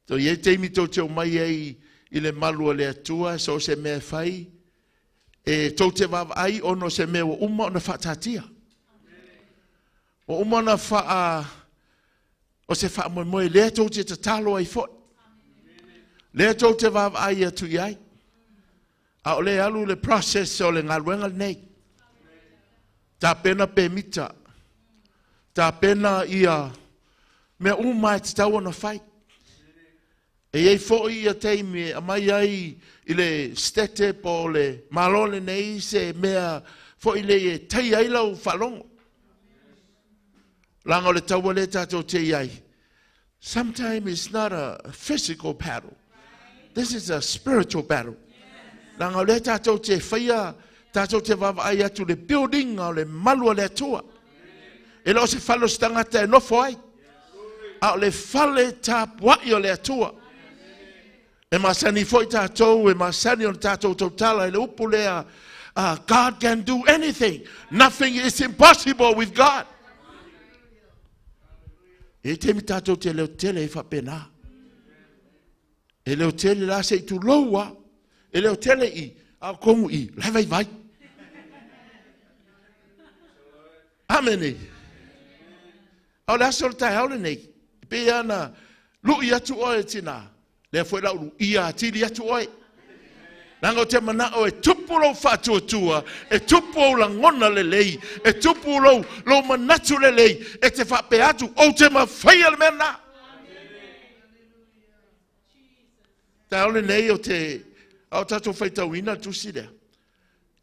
Tou i ai taimi tou te omai ai i le malu o le Atua, so o se mea e fai, e tou te vaavaai ona o se mea ua uma ona faataatia. Ua uma ona faa, o se faamoemoe lea tou te tatalo ai foi. Lea tou te vaavaai atu i ai. A o lea alu le process o le galuega lenei. Tapena pemita. Tapena ia mea uma e tatau ona fai. E i ai foi ia taimi e aumai ai i le stete po o le Malo lenei se mea foi lea e taia ai lau faalogo. Leaga o le taua lea tatou te i ai. Sometimes it's not a physical battle. This is a spiritual battle. Leaga o lea tatou te faia, tatou te vaavaai atu le building o le malu o le Atua. E le o se fale o se tagata e nofo ai. A o le fale tapuai o le Atua. E masani foi tātou, e masani o tātou tautala i le upu lea, God can do anything. Nothing is impossible with God. E te mi tātou te leo tele e whapena. E leo tele la se i tu loua. E leo tele i, a kongu i, lai vai vai. Amene. A o le aso le tai haole nei. Pe ana, lui atu oe e tina. Lea foi lau ia atili atu oe. Langa o te mana o e tupu lou whaatuatua, e tupu au langona le lei, e tupu lou, lou manatu le lei, e te whape atu, o te mawhaia le mea nā. Tā ole nei o te, au tātou whaitauina tusi lea.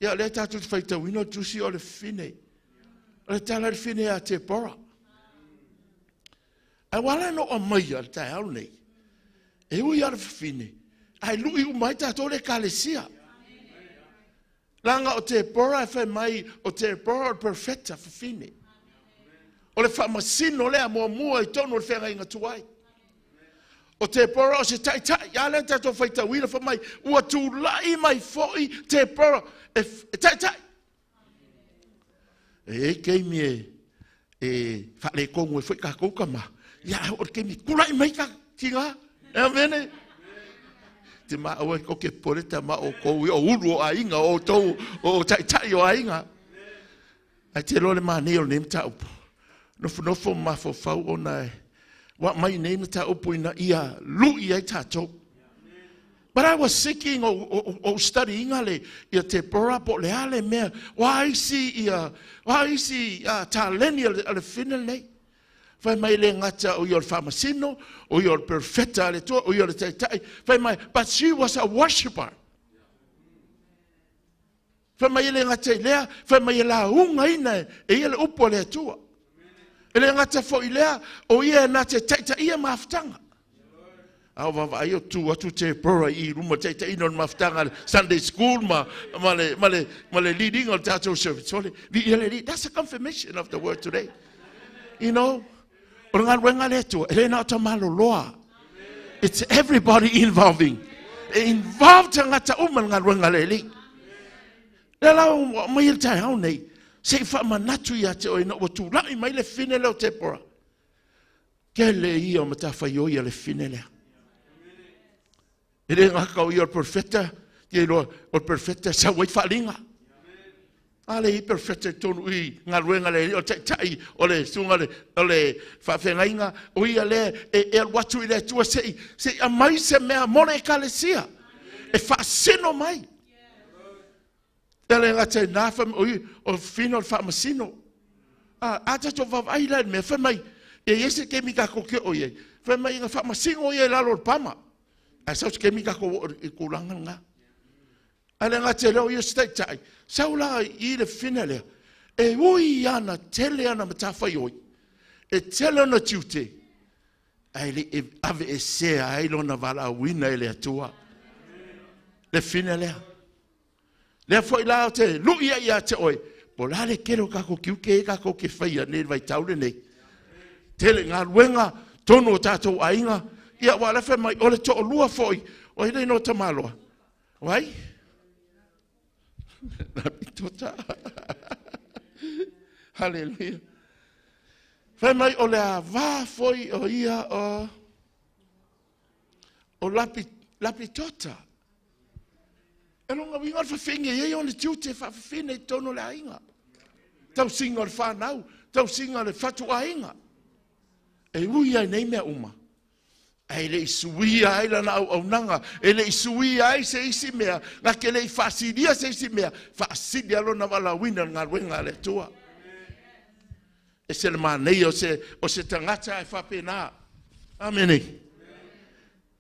Ia lea tātou te whaitauina tusi o le whine. O le tala le whine a te pora. Ai wala no o mai a le tai au nei. E ui a le whine. Ai lui u mai tātou le kalesia. Langa o te pora e whai mai o te pora o perfecta whine. O le whaamasino lea mua mua i tonu o le whenga inga tuai. O te pora o se tai tai, a lea tātou whaitauina wha mai, ua tūlai mai foi te pora e, e tai tai. E e keimi e, e whaale kongu e foi ka kouka ma. Ia o le keimi kulai mai ka tinga. E amene. Te ma aua ko ke pore ta ma o kou o uru o ainga o tou o tai tai o ainga. Ai te lole ma nei o nei mata upu. Nofo nofo ma fo fau o na e. Wa mai nei mata upu ina ia lui ai tātou. But I was seeking o, o, o studying le ia te pora po le ale mea wa isi ia wa isi a taleni a le fina nei. Fai mai le ngata o ia le whamasino, o ia le perfecta le tua, o ia le taitai. Fai mai, but she was a worshipper. Fai mai e le gata i lea, fai mai e lauga ina e ia le upu a le Atua. E le gata foi i lea, o ia e nā te taitaia mafutaga. A o vavaai o tu atu te pora i ruma taitaina o le mafutaga Sunday school ma, ma, le, ma, le, ma le leading o le tātou service. Ole, vi ia le li, that's a confirmation of the word today. You know, o le galuega le Atua, e le na o ta maloloa. It's everybody involving. E involve tagata uma le galuega le Alii. Lea la ua mai le taeao nei, se i faamanatu ia te oe ina ua tulai mai le fine lea o Tepora. Kele ia o matafaioi a le fine lea. E le gata o ia o le profeta, ia iloa o le profeta sau ai faalinga. A le i perfecta i tonu i galuega le o taitai o le suga le o le faafeagaiga o ia le e, e alu atu i le Atua se i se i aumai se mea mo le ekalesia e faasino mai. E le gata i nā wha, o, o whina o le whaamasino. A, a tatou vaavaai la i le mea, fai mai, e i ai se kemi ka koke o iai, fai mai nga whaamasingo ia i lalo o le pama. Ai sau se kemi ka ko i kulanga ngā. A le gata i lea o ia se taitai, sau la i le whina lea, e ui ana tele ana matawhaioi, e tele ona tiute, ae le i aveesea ai lona valaauina e le Atua. Le whina lea. Lea foi la o te lui ai ia te oe, po la le kele o kako kiuke e kako ke whaia nei vai taule nei. Tele galuega, tonu o tātou aiga, ia wa le mai o le to'olua foi, o hele no tamaloa. Wai? Na pitota. Hallelujah. Fai mai o le avā foi o ia o o lapi, lapitota. E longa winga o le whawhingi, e o le tiute whawhine i tono le ainga. Tausinga o le whanau, tausinga o le whatu ainga. E ui ai nei mea uma. Ai le i suia ai lana auaunaga, e le i suia ai se isi mea, na ke le i faasilia se isi mea, faasili lona valaauina le galuega a le Atua. E se le manaia o se, o se tagata e faapena. Amene.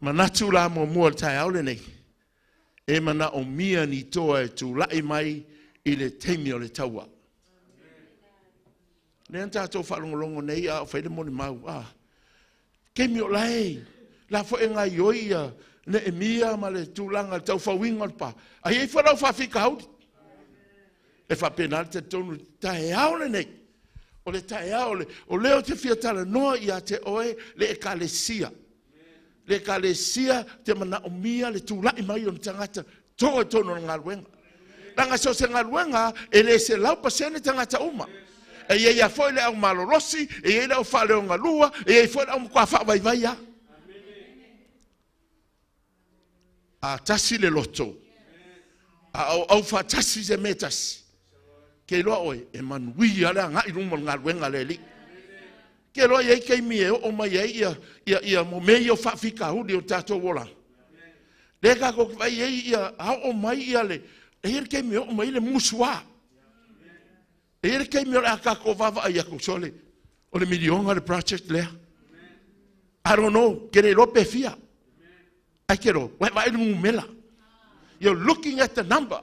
Manatu la muamua le taeao lenei, e manaomia ni toa e tulai mai i le taimi o le taua. Lea na tatou faalogologo nei a o fai le molimau, a kemi o lae, la foi e gaioi ia Neemia ma le tulaga le taufauiga o le pa. Ai ai foi lau faafitauli. E faapena le talitonu taeao lenei. O le taeao le, o lea ou te fia talanoa ia te oe le ekalesia. Le ekalesia te manaomia le tula'i mai o ni tagata toa i totonu o le galuega. Leaga so o se galuega e le 100% tagata uma. E i ai lava foi le au malolosi, e i ai le au faaleogalua, e i ai foi le au matua faavaivai lava. A tasi le loto, a auau faatasi se mea e tasi, ke iloa oe e manuia le agai i luma o le galuega a le Alii. Ke iloa e i ai taimi e oo mai ai ia, ia, ia mo mea ia o faafitauli o le tatou olaga. Lea tatou te vaai ai ia a oo mai ia le, e i ai le taimi e oo mai ai le musuā. E i ai le taimi o le a tatou vaavaai atu, sole, o le miliona le project lea. I don't know, ke le iloa pe fia. Ai ke iloa, ua e vaai i le numera. You're looking at the number.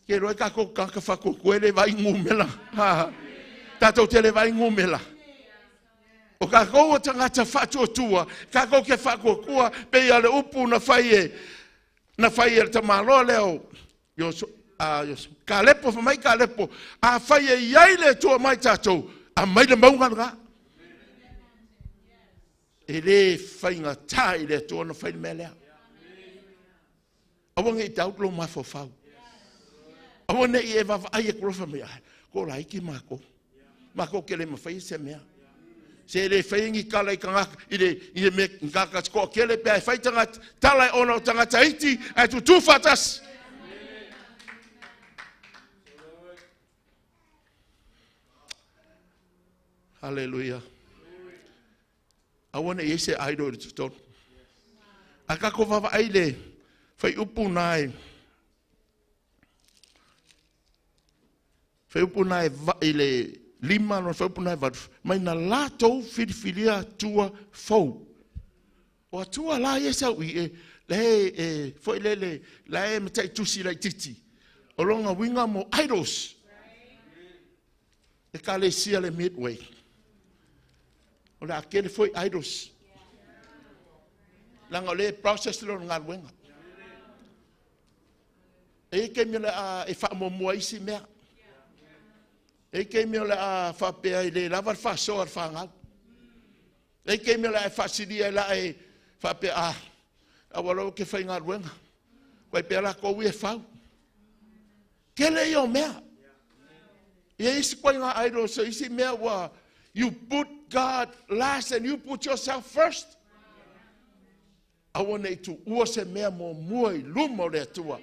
Ke iloa e tatou tagata faatuatua e le vaai i numera. Tatou te le vaai i numera. O tatou o tagata faatuatua, tatou te faatuatua pei o le upu na fai e na fai e le tamaloa lea o Iosu, a Iosu, Kalepo, fai mai Kalepo, afai e i ai le Atua mai tatou, aumai le mauga lena. E le faigata i le Atua ona fai le mea lea. Aua ne i doubt lou mafaufau. Aua ne i e vaavaai atu loa fai mai, ah, ko laiti matou. Matou te le mafaia se mea. Se le faia ni tala i tagata, i le, i le mea, ni tagata toatele pe a e fai tagata, tala e ona o tagata iti, ae tutū faatasi. Haleluia. Aua ne i ai se idol i totonu. A tatou vaavaai i le fuaiupu na e fuaiupu na e i le 5 lona fuaiupu na e 8, mai na latou filifilia atua fou. O atua la ia e sau i e, la e, e foi lele, la e mataitusi laitiiti. O lona uiga mo idols. Ekalesia le Midway. O le a tele foi idols. Leaga o lea e process le galuega. E i ai taimi o le a e faamuamua ai isi mea. E i ai taimi o le a faapea e le lava le faasoa a le fanau. E i ai taimi o le a e faasilia ai la e faapea, ah, aua loa ou te faigaluega. Vai pea latou ia e fau. Tele ia o mea. Ia isi koe ngā idols, so isi mea ua, you put God last and you put yourself first. Aua ne i tuua se mea muamua i luma o le Atua.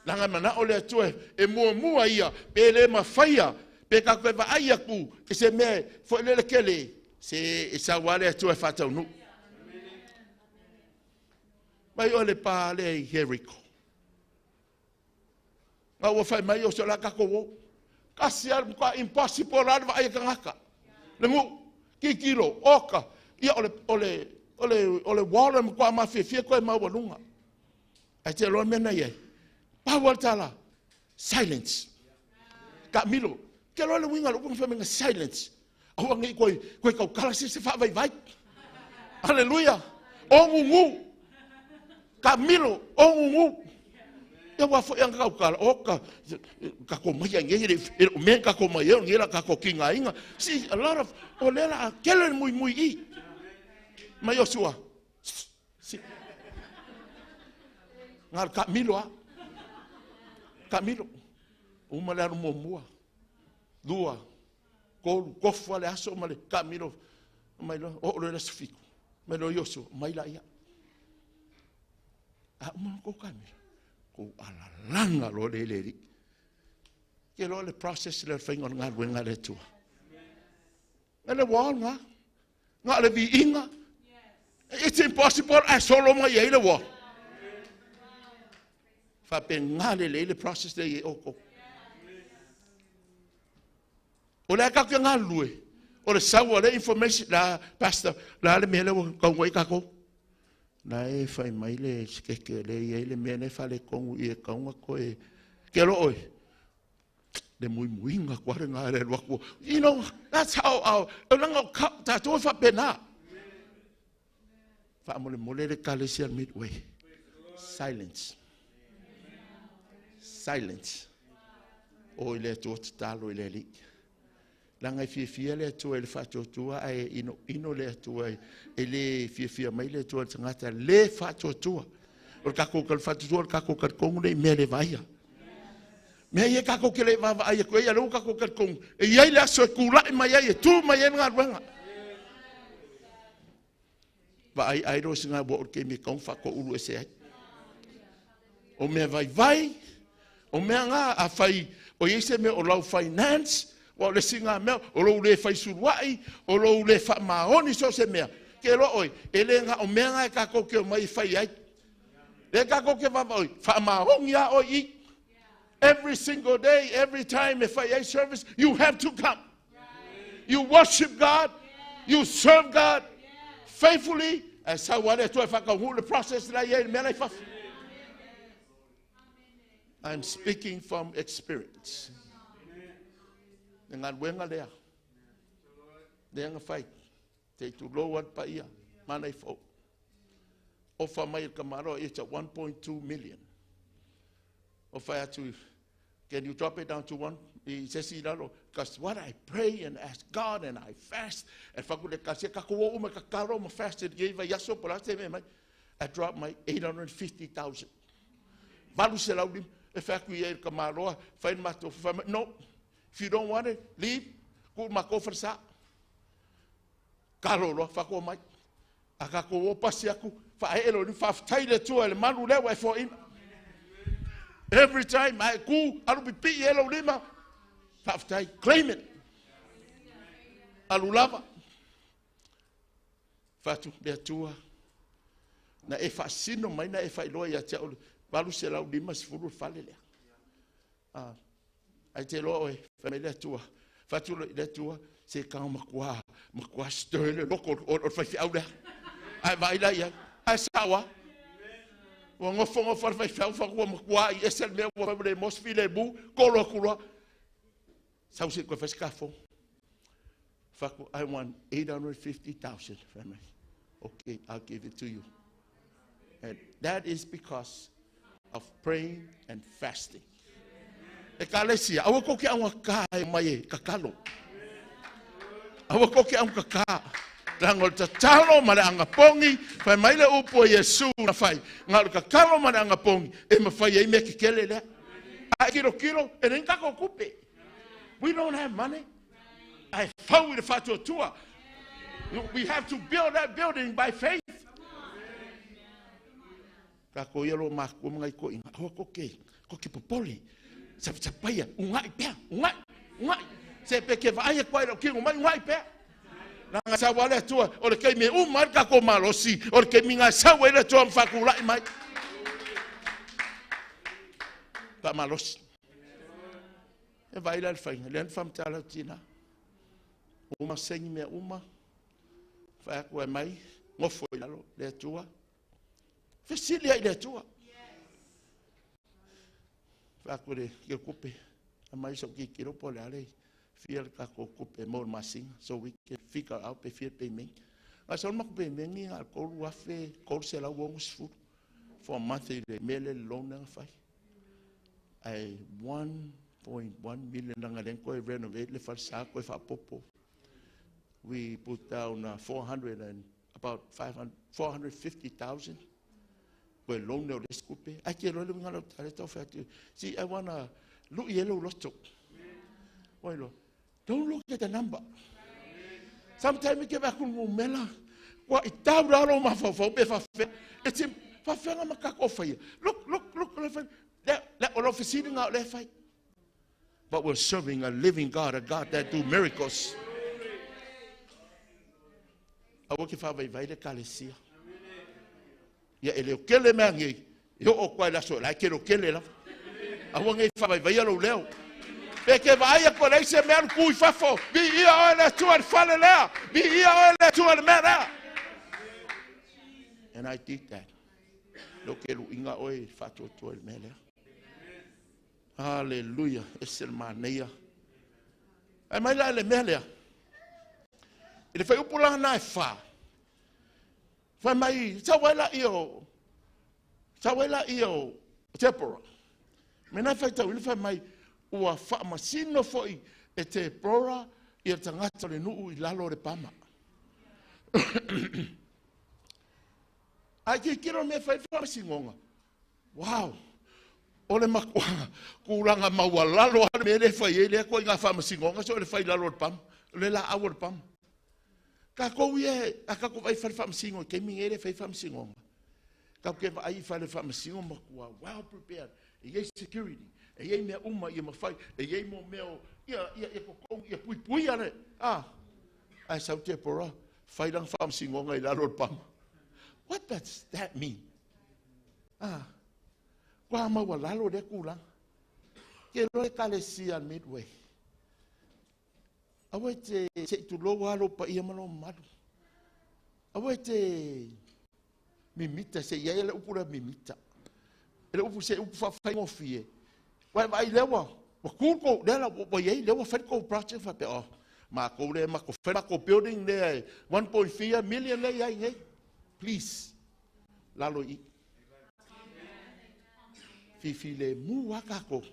Leaga e manao le Atua e muamua ia, pe le mafaia, pe tatou e vaai atu i se mea foi lele tele, se e sau lava le Atua e faataunuu. Mai o le pa lea i Jeriko. Ma ua fai mai o se la tatou o. Kasi lava le matua impossible lava le vaai a tagata. Le nuu, tilotilo, oka, ia o le, o le, o le, o le wall e matua mafiafia koe maualuga. Ae te iloa le mea na i ai. Pau lava le tala, silence. Taamilo. Te iloa le uiga o le upu na fai mai silence. Aua ne i toe, toe tautala se se faavaivai. Aleluia. O gugu. Taamilo, o gugu. Ia ua foi anga tautala, o ka, tatou mai ai nei, e le o mea tatou mai ai, o nei la tatou tigaina. See, a lot of, o lea la a tele le muimui i. Mai Iosua. Si. Nga le taamilo a. Taamilo. Uma le alu muamua. Lua, tolu, tofu lava le aso ma le taamilo. Mai loa, oo loa i le aso 7. Mai loa Iosua, mai laia. A uma ona tou taamilo, tou alalaga loa le le alii. Ke loa le process lea o le faiga o le galuega a le Atua. E le wall ngā. Ngā le viiga. It's impossible ae solo mai ai le wall. Faapena lelei le process lea i ai outou. O le a tatou te galulue, o le sau o le information, la, pastor, la le mea lea ua taunuu ai tatou. La e fai mai le sikeke lea i ai le mea lea e faaletonu i e tatau ona toe, ke loa oe, le muimuiga atu lava lena i le alu atu. You know, that's how our, o leaga o tatou e faapena. Faamolemole le Ekalesia Midway. Silence. Silence. O i le Atua tatalo i le Alii. Laga e fiafia le Atua i le faatuatua ae inoino le Atua e le fiafia mai le Atua i le tagata le faatuatua. O le tatou faatuatua o le tatou talitonu lea i mea le vaaia. Mea ia tatou te le vaavaai atu ai, a o lea ua tatou talitonu e i ai le aso e tulai mai ai, e tu mai ai le galuega. Vaai ai loa sina ua o le taimi e tatau ona faatoulu ese ai. O mea vaivai, o mea na afai o i ai se mea o lau finance, ua o le isi na mea, o lou le fai suluai, o lou le faamaoni so o se mea. Ke loa oi, e le na o mea na e tatou te omai e fai ai. Le tatou te vaavaai, faamaoni a oi i. Every single day, every time e fai ai service, you have to come. You worship God, you serve God faithfully. Ae sau lava le Atua e faataunuu le process la i ai le mea la i fafo. I'm speaking from experience. Le galuega lea. Lea na fai. Te tulou a le paia. Mana i fou. Ofa mai le kamaloa, it's a 1.2 million. Ofa atu, can you drop it down to one? I se isi lalo, because what I pray and ask God and I fast, e whaku le kasia, ka ko o ma ka karo ma fast e vai aso po la se me mai. I drop my 850,000. Valu se lau lim, e whaku i e ka maloa, whai mato, whai mai, no, if you don't want it, leave, ku ma ko wharsa. Ka lo loa, whako mai. A ka ko o pasi aku, wha e elo ni whawhtai le tua le malu lewa e fo ina. Every time I ku, alu pipi e lo lima, whawhtai, claim it. Alu lava. Whatu le atua. Na e whaasino mai na e whailoa ia te au, 850 fale lea. Ai te loa oe, whai mai le atua. Whatu le atua, se ka makua, makua stir le loko o whai whiau lea. Ai vai la ia, ai sawa. Ua ngofo ngofo le whai whiau whakua makua i ese le mea ua whai le mosfi le mu, kolo aku loa. Sau se koe whai skafo. Whaku, I want 850,000. Okay, I'll give it to you. And that is because of praying and fasting. E ka lesia, aua ko ke aunga ka e mai e kakalo. Aua ko ke aunga ka. Ranga o le tatalo ma le angapogi, fai mai le upu a Iesu na fai. Nga o le kakalo ma le angapogi, e mawhai ai mea ke kele lea. A kilo kilo, e leai ni tatou kupe. We don't have money. Ai fau i le faatuatua. We have to build that building by faith. Tatou ia lo makua ma ngai koʻiga, aua ko ke, ko ke popole. Sapasapaia, ungai pea, ungai, ungai. Se pe ke vaai atu ai lau kino mai, ungai pea. Langa sau a le Atua, o le taimi e uma ai le tatou malosi, o le taimi na sau ai le Atua ma faatulai mai. Faamalosi. E vaai la le faiga, lea na faamatala atu tina. Uma sengi mea uma, fai atu ai mai, gofo i lalo le Atua. Fesili ai le Atua. Fai atu le ke kupe, a mai sau ki kilo po le ale, fia le tatou kupe mo le masina, so we can figure out pe fia payment. A sau le matou payment i 3360 for a month i le mea le loan na fai. Ai 1.1 million na ngalen koe renovate le falsa koe whaapopo. We put down 400 and about 500, 450,000. Koe loan leo le skupe. Ai ke loa le winga lau tale tau whai. See, I wanna look yellow lotto. Wai lo, don't look at the number. Sometimes we get back on mela. Kua i tau ralo ma whau pe whawhea. E te whawhenga ma kako whaia. Look, look, look, look, le, le, o lo whisiri ngā le whai. But we're serving a living God, a God that do miracles. Aua ke whawai le kalesia. Ia e leo kele mea ngei. I o o kwa la so lai ke lo kele lava. Aua ngei whawai lo leo. Pe ke vaai ko lei se mea ku i fafo. Vi ia oe le atua le fale lea. Vi ia oe le atua le mea lea. And I did that. Lo ke lu inga oe whātua le mea lea. Hallelujah. E se le māneia. Ai mai la le mea lea. I le whai upulanga na e whā. Whai mai, sau ai la i o, sau ai la i o Deborah. Me nā whai tau, i le whai mai, ua whaamasino foi e Deborah Ia tagata o le nuu i lalo o le pama. Ae tilotilo mea fai faamasinoga. Wow! O le matua tulaga maualalo lava le mea lea e fai ai lea ituaiga faamasinoga, so o le fai i lalo o le pama, o le laau o le pama. Tatou ia, a tatou vaai i fale faamasino i taimi nei lea e fai ai faamasinoga, tatou te vaai i fale faamasino matua well prepared, e i ai security, e i ai mea uma ia mafai, e i ai mo mea o, ia, ia, ia totogi, ia puipuia le, a, ae sau Deborah, fai lana faamasinoga i lalo o le pama. What does that mean? Ah, ua maualalo lea tulaga. Ke loa Ekalesia Midway. Aua e te se i tulou lava lou paia ma lou mamalu. Aua e te mimita, se i ai le upu lea mimita. E le upu se upu faafaigofie. Ua e vaai lea ua ua tu tou, lea la ua i ai, lea ua fai le tou project faapea, oh, matou lea matou fai matou building lea e 1.4 million lea i ai nei. Please, lalo i i. Fifilemu lava tatou.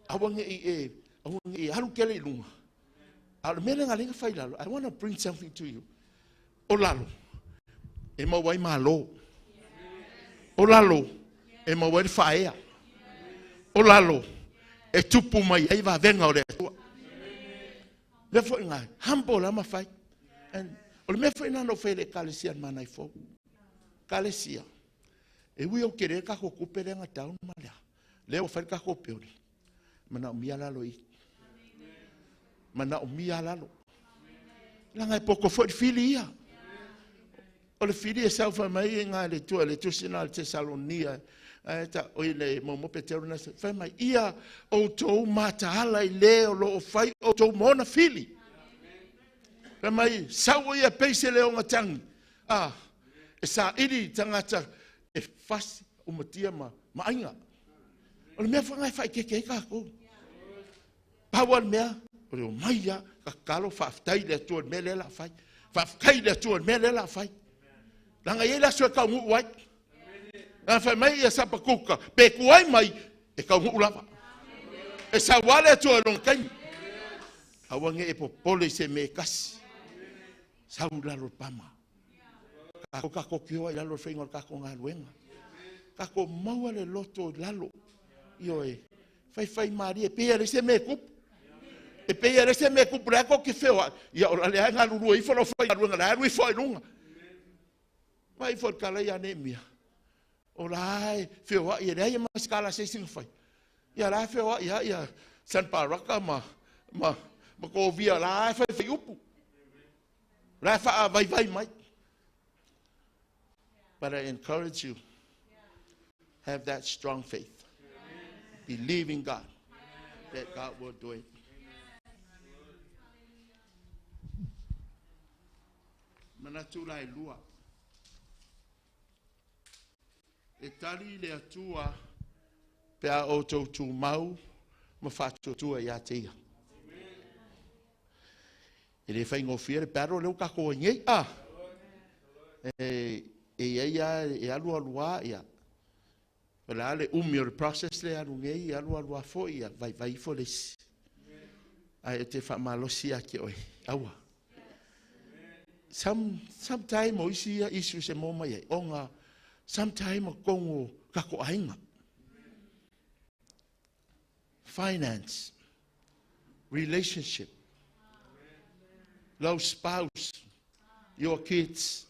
Aua ne i e, aua ne i alu tele i luga. A o le mea lea na ala ai ona fai i lalo, I want to bring something to you. O lalo, e maua ai malo. O lalo, e maua ai le faaea. O lalo, e tupu mai ai vavega o le Atua. Lea foi ngā, humble la ma fai. And, o le mea foi na ou fai le Ekalesia Manaifou. Ekalesia, e ui au kere kako kupe le nga down ma lea. Lea ua fai le kako building. Manaomia lalo i. Manaomia lalo. Langa e poko foi le fili ia. O le fili e sau fai mai e ngā le tua le tusi na le Tesalonia. Ae ta o i le momo Petero na fai mai ia outou mataala i le o lo o fai outou mona fili. Fai mai sau ia peise le onga tangi. Ah, e sa ili tagata e fasi umatia ma aiga. O le mea foi ngai whaikeke ai kākou. Pau le mea, o le o mai ia, ka kalo whaaftai le atua le mea lea la whai. Whaaftai le atua le mea lea la whai. Langa ia la sua kau nguu ai. Langa whai mai ia sapa kuka, pe kuai mai, e kau nguu lava. E sa wale atua e longa kaimi. Aua nge e popole se me kasi. Sau lalo pama. Kako kako kioa i lalo whainga o kako ngā luenga. Kako maua le loto i lalo. Io e, whai whai marie, pe ia le se me kupu. E pe ia le se me kupu, le ako ki whioa. Ia o la le ai ngā lurua ifo lo whai ngā luenga, le aru ifo i lunga. Mai ifo kala ia ne mia. O la ai whioa, ia le ai ma skala se singa whai. Ia la whioa, ia ia San Paraka ma ko via la ai whai whai upu. La wha vai vai mai. But I encourage you, have that strong faith. Believe in God, that God will do it. Manatu lai lua. E tali le atua pe a o tau tūmau ma whaatuatua ia te ia. E le whaingofia le paro leo kako e ngei. Ah! E ia ia e alu alua ia. O la le umi o le process le alu ngei e alu alua fo ia vai vai fo le si. Ai e te whamalosi a ke oe. Aua. Sometime o isi ia isu se mō mai ai. Onga, sometime o kongo kako ainga. Finance. Relationship. Lau spouse. Your kids.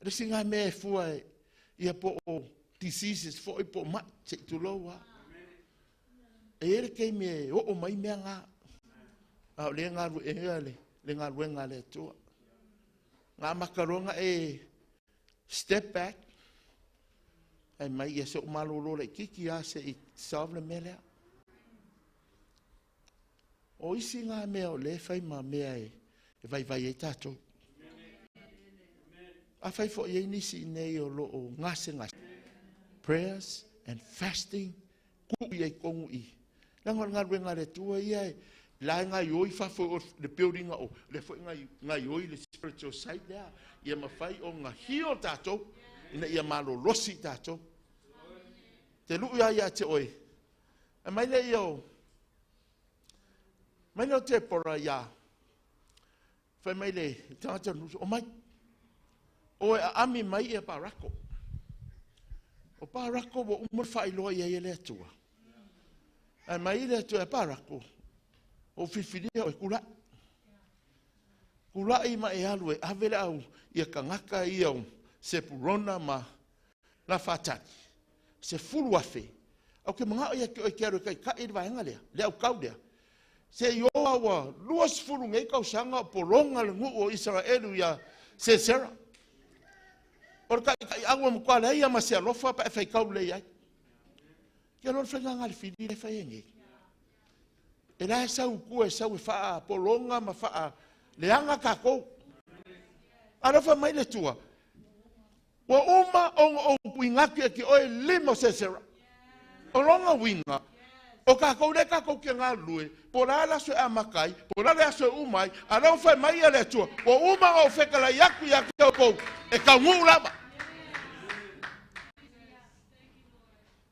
Resi ngā mea e fua e ia po o diseases fo i po mai se i tuloua. E ere kei me o o mai mea ngā. A o le ngā rue e le ngā rue ngā le atua. Ngā makaronga e step back. Ai mai ia se o malolo le kiki a se i solve le mea lea. O isi ngā mea o le whai ma mea e vai vai e tātou. A whai fo i nisi nei o lo o ngase ngase. Prayers and fasting. Ku i ei kongu i. Langa ngā ruenga le tua ia e la ngā ioi whafo o le building o le fo ngā ioi le spiritual side lea. Ia mawhai o ngā hio tātou. Ina ia malolosi tātou. Te luu ia ia te oe. A mai le ia o. Mai lea o Tepora ia fai mai le tagata o le nusu, o mai, o e aami mai ia Parako. O Parako ua uma faailoa i ai e le Atua. Ae mai le Atua e Parako, o filifilia o e kula'i. Kula'i ma e alu e ave le au ia kangaka ia o Sepurona ma Nafatali, 10,000. Au ke mangao ia ke oi ke alu e kai kai le vaenga lea, le au kau lea. Se i oa ua 20 nei kausaga o polonga le nuu o Israelu ia Sesera. O le kai kai au ma kwa lea ia ma se alofa pa e fai kau le iai. Ke lor whainga ngā le whiri le whai e nei. E la e sau kua e sau e whaa polonga ma whaa leanga kākou. Alofa mai le tua. Ua uma ongo o uingaki e ki oe lima o Sesera. O longa winga. O kākou le kākou ke ngā lue, po la la so e amakai, po la le aso e umai, a lau whai mai ia le atua, ua uma ngau whekala iaku ia ke o kou, e kau ngū lava.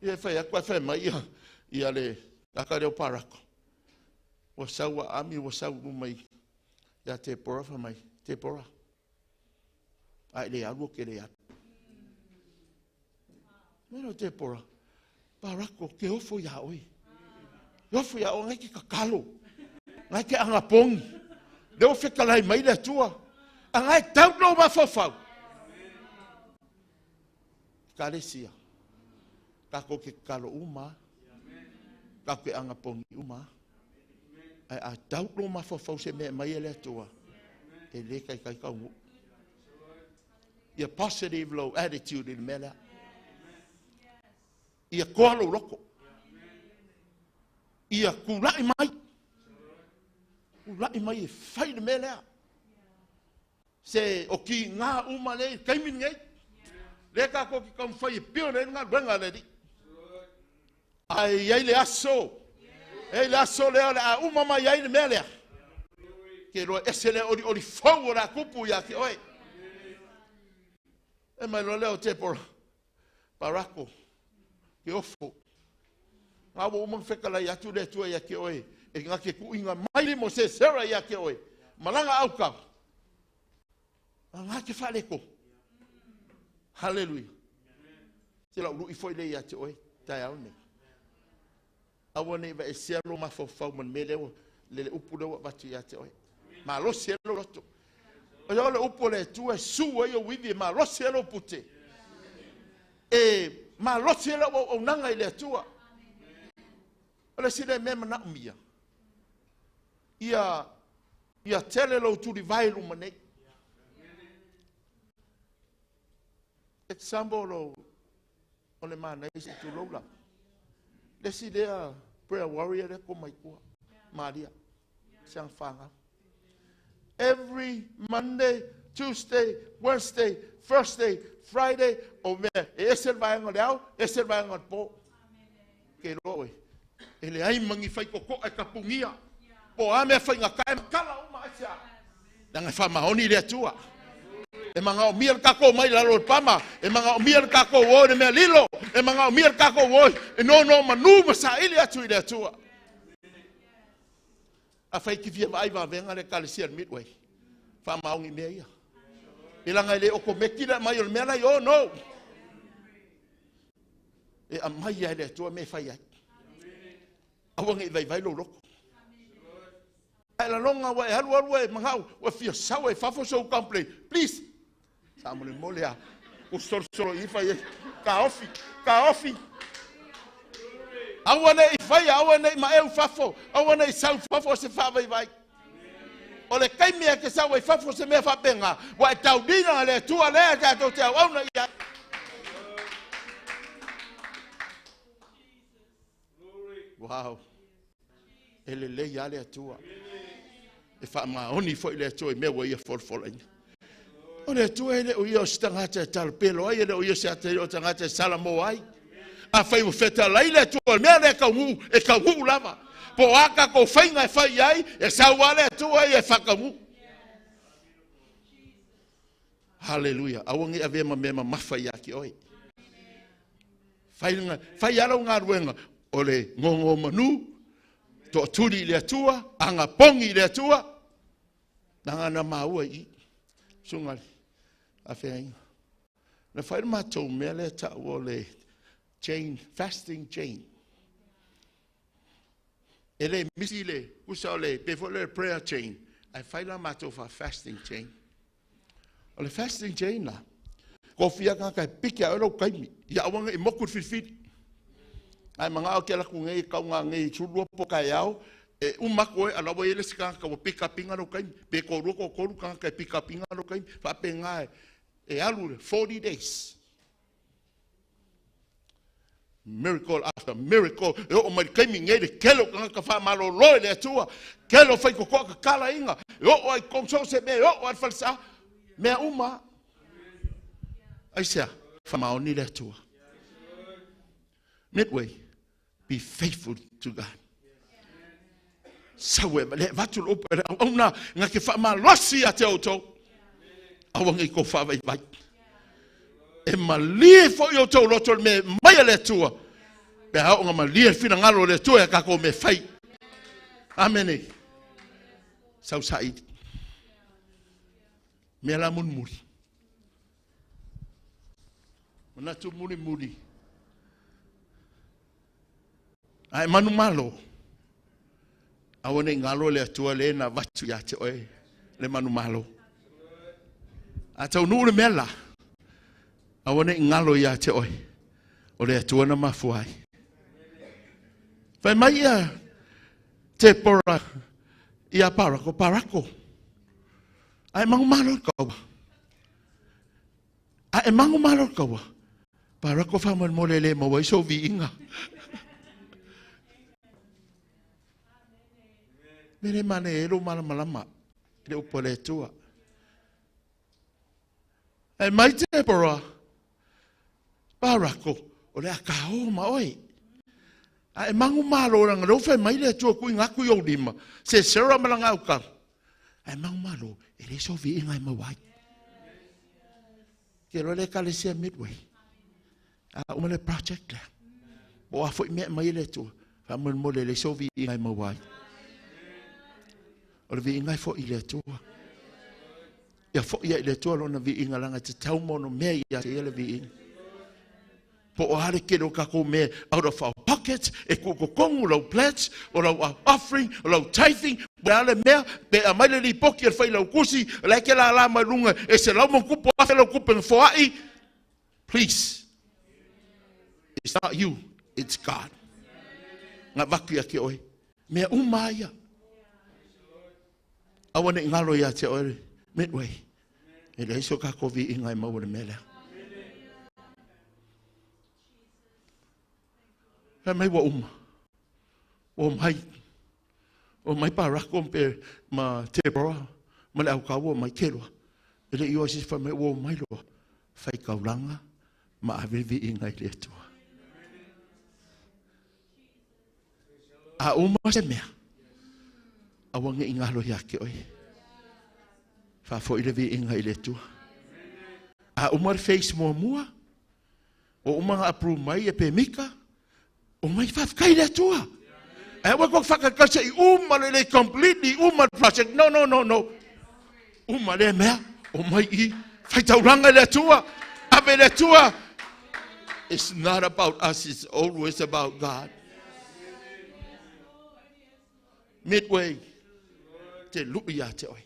Ia whai aku e whai mai ia, ia le kaka leo parako. Ua sau a ami, ua sau lumai, ia te pora whai mai, te pora. Ai le alu o ke le alu. Mero te pora, parako ke ofo ia oi. Ke ofo ia oi, ngai ke kakalo. Ngai ke angapongi. Leo whekalai mai le atua. A ngai tau no mafofau. Ka le sia. Ka ko ke kakalo uma. Ka ke angapongi uma. Ai a tau no mafofau se mea mai le atua. E le kai kai kau ngu. Ia positive low attitude i le mea lea. Ia koa lou loko. Ia kula'i mai. Kula'i mai e fai le mea lea. Se o ki ngā uma le kaimi nei. Le ka ko ki kaumawhai e pio nei ngā ruenga le di. Ai ai le aso. Ei le aso lea le a uma mai ai le mea lea. Ke loa ese le ori ori fau o la kupu ia ke oe. E mai loa leo te pora. Parako. Ke ofo. Ngā wo umang whekala i atu le atua ia ke oe. E ngā ke kuinga mai mo se sera ia ke oe. Malanga au kau. Ngā ke whaleko. Hallelujah. Te lau lui foi le ia te oe. Tai au nei. Aua nei va e sea lo mafau man me leo le upu leo vatu ia te oe. Ma lo se lo loto. O ia le upu le tua su ai o wivi ma lo se lo pute. E ma lo se lo o nanga i le tua. O le sile me mana umia. Ia ia tele lo tuli vai lu mane. Example lo o le mana i se tu lola. Le sile prayer warrior le ko mai kua. Maria. Siang whanga. Every Monday, Tuesday, Wednesday, Thursday, Friday, o mea, e ese vaenga le au, ese vaenga le po. Ke loa oe. E le ai mangi whai koko e kapungia. Po a mea whai ngā kai makala uma ai sea. Nanga wha mahoni le atua. E manga o mia le kako mai lalo le pama. E manga o mia le kako o le mea lilo. E manga o mia le kako o e no no manu masa ili atu i le atua. A whai ki fia vai va venga le kalesia le Midway. Wha maungi mea ia. E langa le oko me kila mai o le mea lai, oh no. E a mai ai le atua me whai ai. Awa ngai vai vai lo loko. Ai la longa wa e halu halu e mangau, wa fia sawa e fafo so complain. Please. Sa mo le mole a. O soro soro i whai e. Ka ofi, ka ofi. Aua nei whai, aua nei ma eu fafo, aua nei sau fafo se wha vai vai. O le kai mea ke sau ai fafo se mea whapenga, wa e taudina le tua lea tātou te au auna ia. Wow. E le lei a le atua. E wha maoni fo i le atua i mea wa ia fol aina. O le atua e le o ia o si tangata e talapelo ai, e le o ia se ate o tangata e salamo ai. A whai o wheta lai le atua, mea le kaungu, e kaungu lava. Po aka ko whainga e whai ai, e saua le atua e whakaungu. Hallelujah. Aua ngi ave ma mea mamafa ia ki oi. Whai ala ngā ruenga, o le ngongo manu, Toatuli i le Atua, agapogi i le Atua, langa na maua i susuga le faafeagaiga. Na fai le matou mea lea taua o le chain, fasting chain. E le misi le usa o le, pe foi le prayer chain, ae fai la matou fa fasting chain. O le fasting chain la, kofia tagata e piki a oe lou taimi, ia aua ne i motu le filifili. Ae manao ke ala atu nei kauga nei 12 po o taeao, e uma atu oe a la ua i ai le isi tagata ua pick up ina lou taimi, pe toalua toatolu tagata e pick up ina lou taimi, faapena e alu le 40 days. Miracle after miracle, e oo mai le taimi nei le tele o tagata faamalolo i le Atua, tele o faitotoa tatalaina, e oo ai i totonu so o se mea, e oo ai i le falesa, mea uma. Aisea? Faamaoni le Atua. Midway, be faithful to God. Sau e le avatu le upu e le auauna na te faamalosi ia te outou. Aua ne i tou faavaivai. E malie foi outou loto i le mea e mai a le Atua. Pe a oo na malie le finagalo o le Atua ia tatou mea fai. Amene. Sau saili. Mea la mulimuli. Manatu mulimuli. Ae manumalo, aua ne i galo le Atua le na avatu ia te oe le manumalo. A taunuu le mea la, aua ne i galo ia te oe, o le Atua na mafua ai. Fai mai ia Tepora ia Parako, Parako, ae manumalo le kaua. Ae manumalo le kaua. Parako faamolemole e le maua ai sou viiga. Mea le manaia ai lou malamalama i le upu a le Atua. Ae mai Tepora, Parako, o le a kāō ma oe. A e manumalo leaga lea ua fai mai le Atua tuuina atu i ou lima, Sisera ma lana autalu. Ae manumalo, e leai sou viiga e maua ai. Ke loa le Ekalesia Midway. A uma le project lea. Po o a foi mea e aumai e le Atua, faamolemole e leai sou viiga e maua ai. O le viiga e foi i le Atua. Ia foi ia i le Atua lona viiga leaga e tatau ma ono mea ia te ia le viiga. Po o a le tele o tatou mea out of our pockets, e tuu i totonu lau pledge, o lau offering, o lau tithing, po o le a le mea, pe aumai le lipoti a le failautusi, o la e te lala mai luga e $100+ lau tupe na foai. Please, it's not you, it's God. Na avatu ia te oe. Mea uma lava ia. Aua ne i galo ia te oe Midway. E leai so tatou viiga e maua i le mea lea. Fai mai ua uma. Ua omai. Ua omai Parako pe ma Tebora ma le aukau ua omai keloa. E le i o ai se isi fai mai ua omai loa. Faitaulaga ma ave le viiga i le Atua. A uma se mea, aua ne i galo ia te oe. Faafoi le viiga i le Atua. A uma le phase muamua, ua uma ona approve mai e pemita, omai faafetai i le Atua. Ae aua tou te faatalitali se i uma lelei completely uma le project. No, no, no, no. Uma lea mea, omai i faitaulaga i le Atua, ave i le Atua. It's not about us, it's always about God. Midway, te lui ia te oe.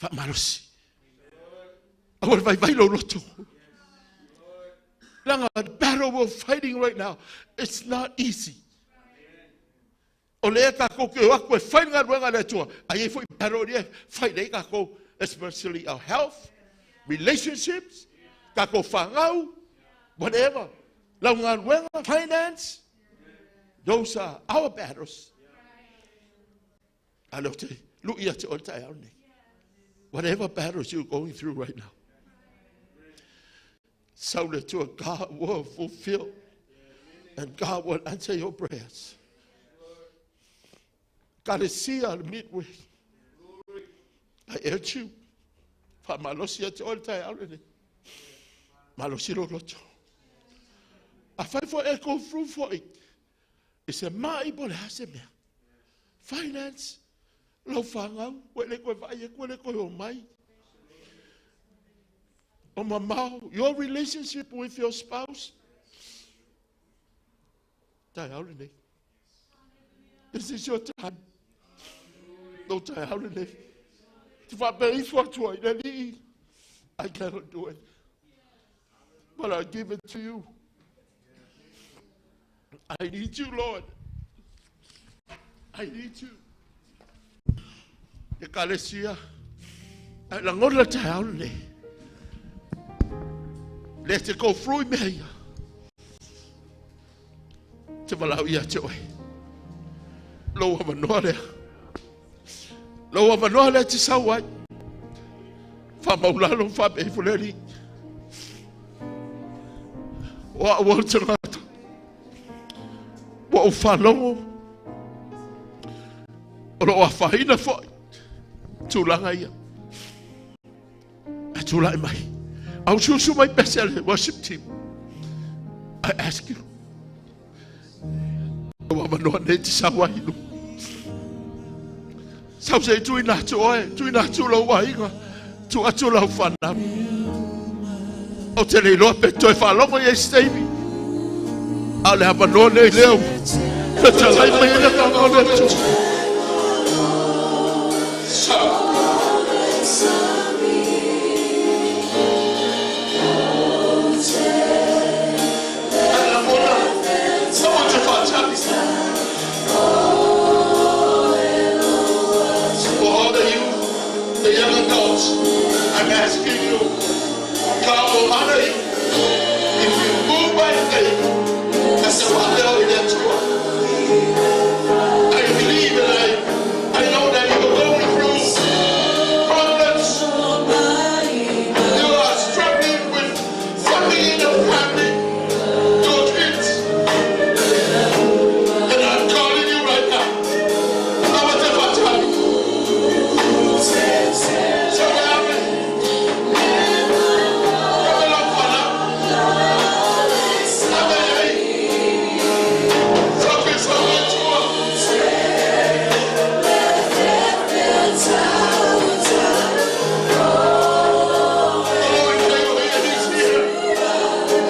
Faamalosi. Aua le vaivai lou loto. Leaga the battle we're fighting right now, it's not easy. O lea tatou te o atu e fai le galuega a le Atua, a i ai foi battle ia e fai nei tatou, especially our health, relationships, tatou fanau, whatever, lau galuega, finance, those are our battles. A lea ou te lui ia te oe le taeao lenei. Whatever battles you're going through right now, sau le Atua, God will fulfill and God will answer your prayers. Kalesia le Midway. I urge you, faamalosi ia te oe le taeao lenei. Malosi lou loto. Afai foi e go through foi. I se mai po le hase mea. Finance. Lau whangau. Ua le koe vai e koe le koe o mai. O mamao. Your relationship with your spouse. Tai haule nei. This is your time. No tai haule nei. Te whapeifu atua i le lii. I cannot do it. But I give it to you. I need you, Lord. I need you. E kalesia. Ai langona te haule. Let it go through me. Te walau ia te oe. Lau awanoa lea. Lau awanoa lea te sau ai. Wha maulalo wha beifuleli. O a ua tangata. Ua o whalongo. O lo a whaina foi. Tūlanga ia. A tūlai mai. Au susu mai pese le worship team. I ask you. Ua manoa nei te sau ai nu. Sau se tui nā tu oe, tui nā tu lau aiga, tu atu lau whanau. O te leiloa pe toe whalongo i e Stevie. A le hapa noa nei leo. Te talai mai le whanau le tu. For all the youth, the young adults, I'm asking you, God will honor you if you move by faith. That's the one that I believe and I know that you are going through problems. You are struggling with something in your family, your kids. And I'm calling you right now.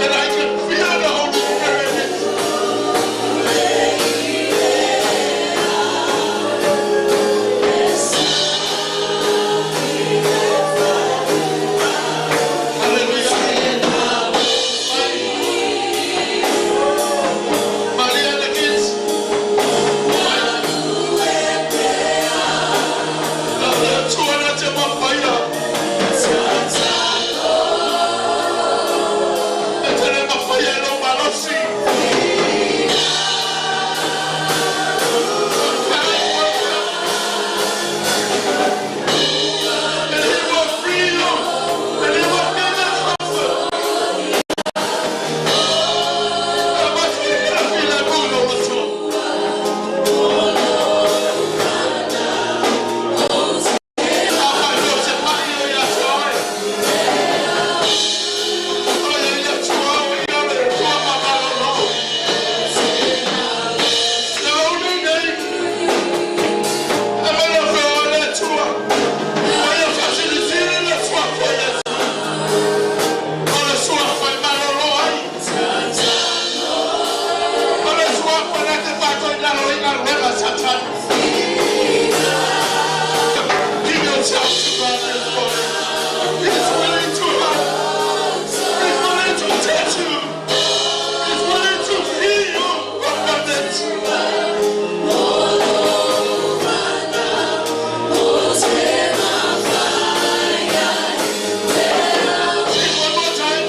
And I can feel the Holy Spirit. Hallelujah. Maria and the kids. And he will free you. And he will give you comfort. Give yourself to God this morning. He's willing to help. He's willing to touch you. He's willing to free you from bondage. Sing one more time.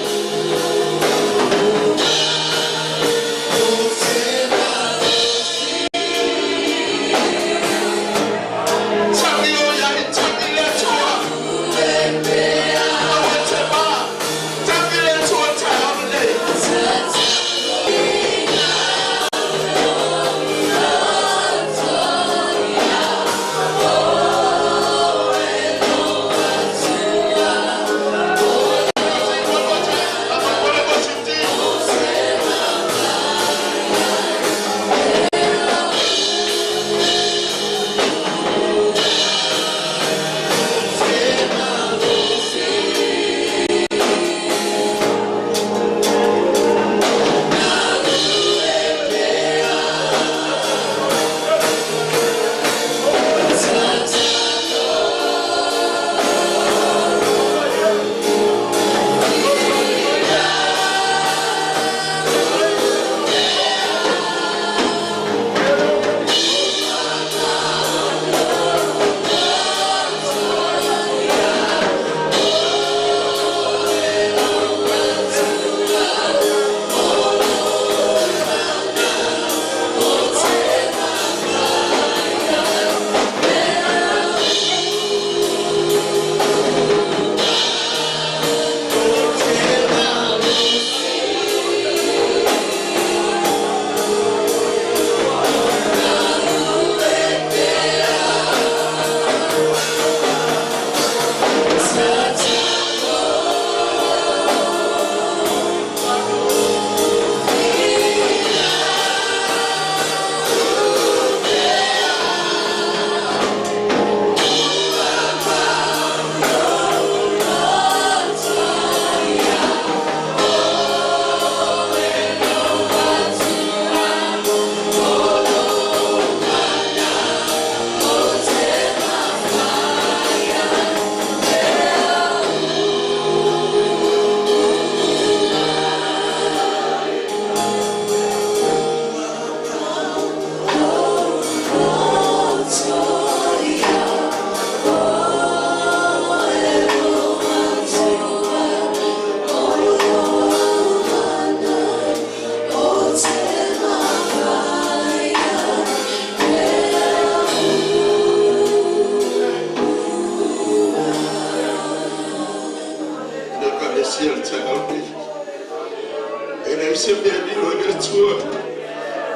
Ilo le Atua,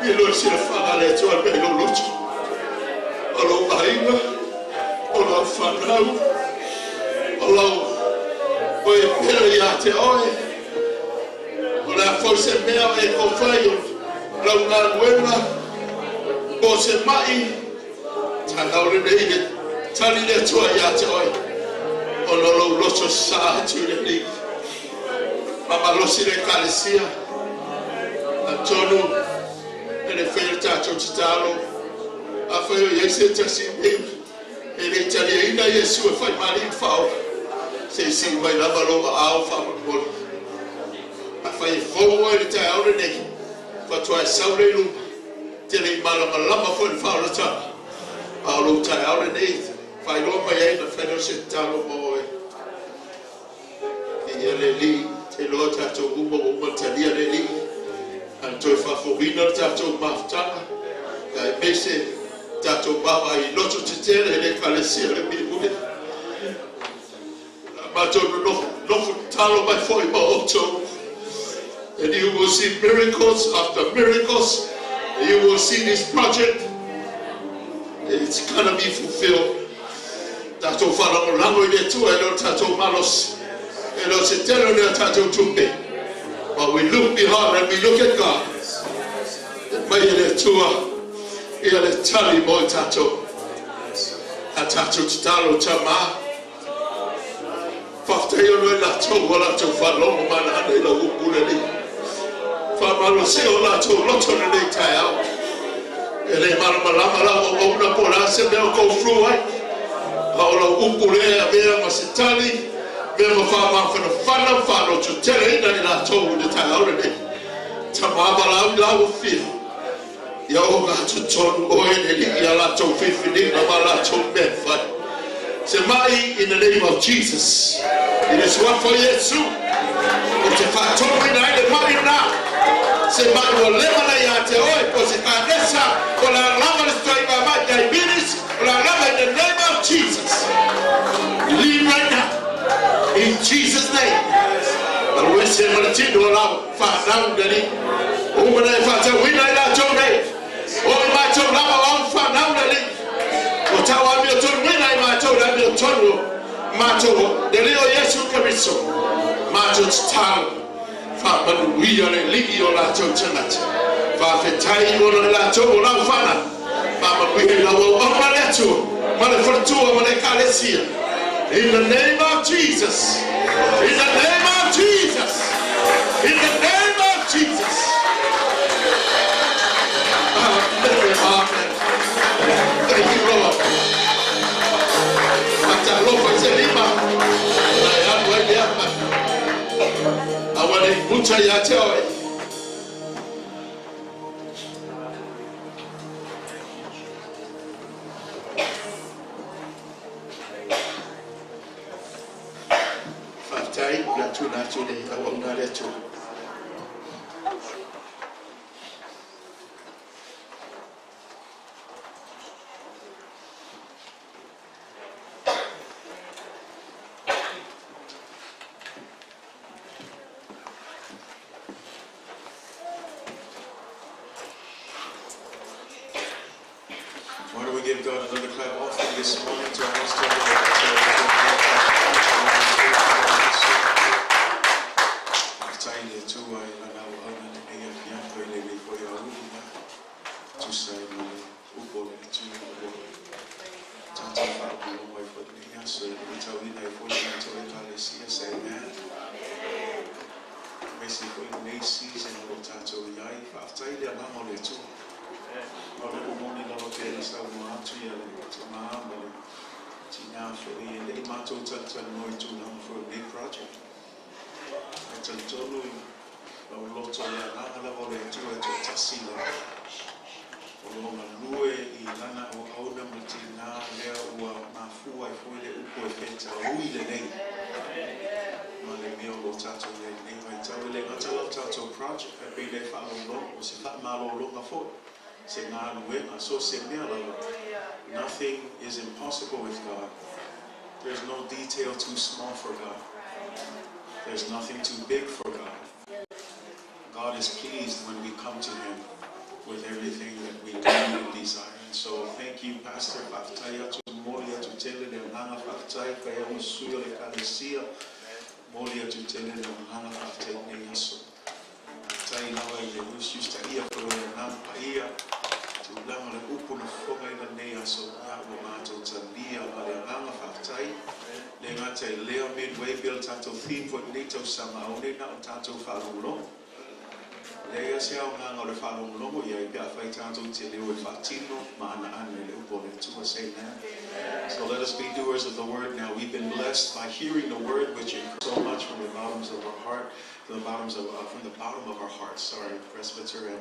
ilo se whaga le Atua pe lo loto. O lau aiga, o lau whanau, o lau oe pere ia te oe. O le a fau se mea e kowhai o lau ngā nuena, o se mai, tānau le nei le tali le Atua ia te oe. O lo lau loto sa atu le nei. Mamalosi le kalesia. Antonu, e le whaia tātou te talo. A whai o iei se tasi meu. E le tali ina Iesu e whai mali i whao. Se si mai lava lo ao wha. A whai e fō e le tai aure nei. Whatua e saure i luma. Te lei malama lama fo le whao la. A o lo tai aure nei. Whai loa mai ai na whai se talo mo e. Te ia le li. Te loa tātou uma uma talia le li. An toi whawhorina le tātou mafutanga. Ia e mese tātou maha i loto te tere le kalesia le mi ule. Mātou no nofu talo mai foi ma oto. And you will see miracles after miracles. You will see this project. It's gonna be fulfilled. Tātou wharangolango i le tua e lo tātou malos. E lo se tero le tātou tupe. But we look behind and we look at God. Mai e le tua, ia le tali mo i tātou. A tātou te talo ta mā. Whaftai ono e lātou o lātou whalongo mana ane i la upule ni. Whamalo se o lātou loto le nei tai au. E le malamalama la o mauna po la se mea o kou fru ai. A o lau upule a mea ma se tali. Mea ma whamawhana whana whano tu tere ina i lātou i le tai au le nei. Ta māmala au lau o whia. Ia o ngā tonu o e le li ia lātou whiwhininga ma lātou mea whai. Se mai in the name of Jesus. I le suafo Iesu. O te whātonu ina ai le mai nā. Se mai ua lema na ia te oe po se kānesa o la lava le stoiga mai diabetes o la lava in the name of Jesus. Leave right now. In Jesus' name. Alu ese ma le tino o lau whanau nani. O mana e whātau ina i lātou nei. O i mātou lava o au whanau nani. O tau a mea tonu wena i mātou na mea tonu. Mātou ne leo Iesu Keriso. Mātou te talo. Whāmanu ia le ligi o lātou tangata. Whāwhetai o le lātou o lau whana. Whāmanu ia lau au au ma le atua. Ma le whanatua ma le kalesia. In the name of Jesus. In the name of Jesus. In the name of Jesus. Amen. Amen. Thank you, Lord. Matalofa se lima. Na ya wa ya ma. Awane mucha ya te oi. Whaftai, la tu na tu le awa una le tu. Why don't we give God another clap offering this morning to our most Nothing is impossible with God. There's no detail too small for God. There's nothing too big for God. God is pleased when we come to Him with everything that we do and desire. And so thank you, Pastor. Fa'afetai atu moli atu tele le agaga fa'afetai faia ma sui o le ekalesia. Moli atu tele le agaga fa'afetai lenei aso. Fa'afetai lava i le usiusitaia foi o le agaga paia. Tulaga o le upu na fofogaina lenei aso, ia ua matou talia ma le agaga fa'afetai. Le gata i lea Midway pei o le tatou theme foi i lenei tausaga, aua nei na o tatou faalogologo. Leai se aogaga o le faalogologo i ai pe afai tatou te le o e faatino ma anaana i le upu a le Atua. Say amen. So let us be doers of the word now. We've been blessed by hearing the word, which is so much from the bottoms of our heart, from the bottoms of from the bottom of our hearts. Sorry, Presbyter and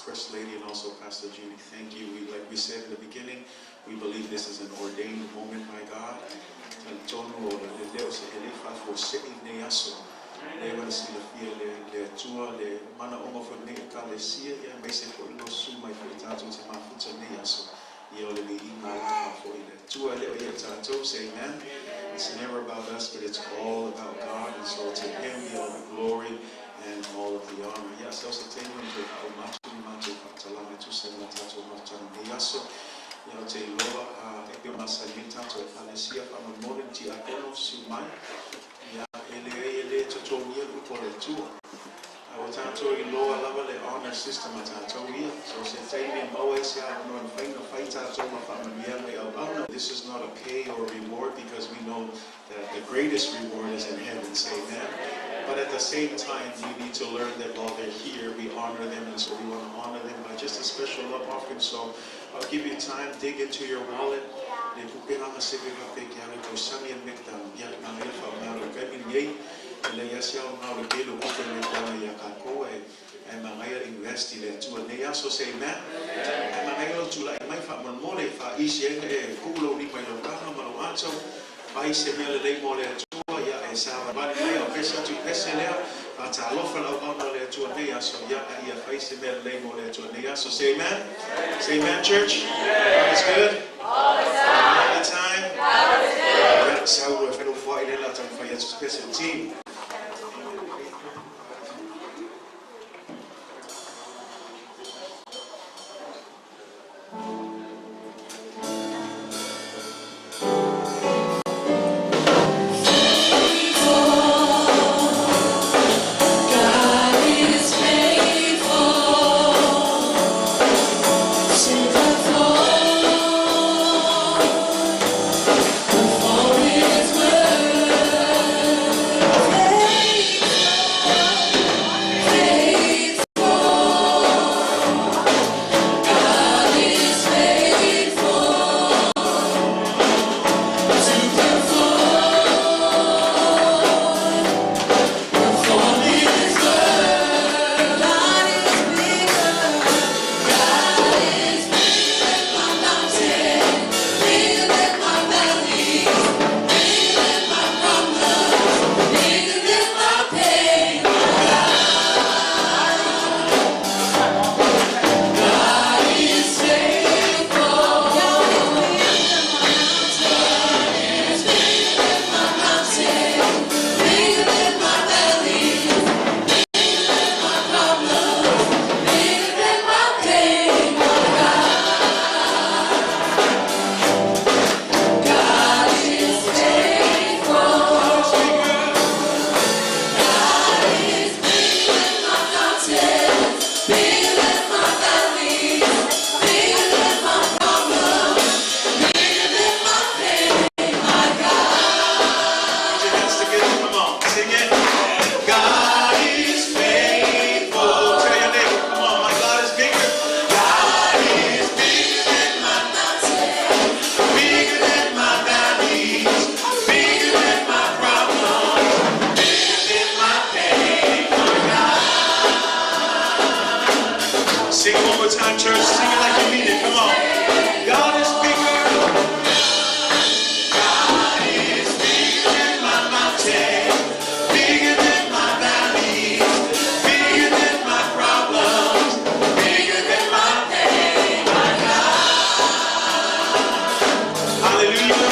First Lady, and also Pastor Judy. Thank you. We, like we said in the beginning, we believe this is an ordained moment by God. Talitonu o le leo se e le faafuasei lenei aso. Lea ua na silafia le le Atua le manaoga foi lenei ekalesia, ia aemaise foi lo susu mai foi tatou te mafuta lenei aso. Ia o le viiga lava foi i le Atua e le o ia tatou. Say amen. It's never about us, but it's all about God. And so to Him be all the glory and all of the honor. Ia se o se taimi ona toe faauma atu ni matou faamatalaga e tusa ai ma tatou mafutaga lenei aso. Ia ou te iloa e pei ona masani ai tatou ekalesia faamolemole ni tiakono susu mai. Ia e leai e le totogia le upu a le Atua. A ua tatou iloa lava le honor system a tatou ia. So se taimi e maua ai se avanoa e mafai ona fai tatou ma faamanuiaga i auauna. This is not a pay or reward because we know that the greatest reward is in heaven. Say amen. But at the same time, we need to learn that while they're here, we honor them, and so we want to honor them by just a special love offering. So I'll give you time, dig into your wallet. Le pupelaga se ve faapea ke ala i tausami e le meketanga, ia, magaia le faaaoga o le taimi lenei, e leai lava se aoga o le tele o tupe le meketanga ia tatou e ae magaia invest i le Atua i lenei aso. Say amen. Ae magaia lou tulai mai faamolemole e faaisi ai ona e tuu lou lima i lau taga ma lou ato, fai se mea lelei mo le Atua, ia e savalivali mai a o pese atu i pese lea, faatalofa le auauna a le Atua i lenei aso, ia a ia fai se mea lelei mo le Atua i lenei aso. Say amen. Say amen, church. God is good. All the time. Ia, sau loa e fai lou foai lea o le a taumafai atu se pese le team. God is faithful to perform His word. Faithful, God is faithful to perform His word. God is bigger. God is bigger than my mountain, bigger than my valleys, bigger than my problems, bigger than my pain. God is faithful. God is bigger than my mountain, bigger than my mountain, bigger than my valleys, bigger than my problems, bigger than my pain. God is faithful. God is bigger than my mountains, bigger than my valleys, bigger than my problems, bigger than my pain. My God. Put your hands together. Come on. Sing it. God is faithful. Tell your neighbor, come on, my God is bigger. God is bigger than my Mountain, bigger than my valleys, bigger than my problems, bigger than my pain. My God. Sing it one more time, church. Sing it like you mean it. Come on. God is bigger. God is bigger than my mountain, bigger than my valleys, bigger than my problems, bigger than my pain. My God. Hallelujah.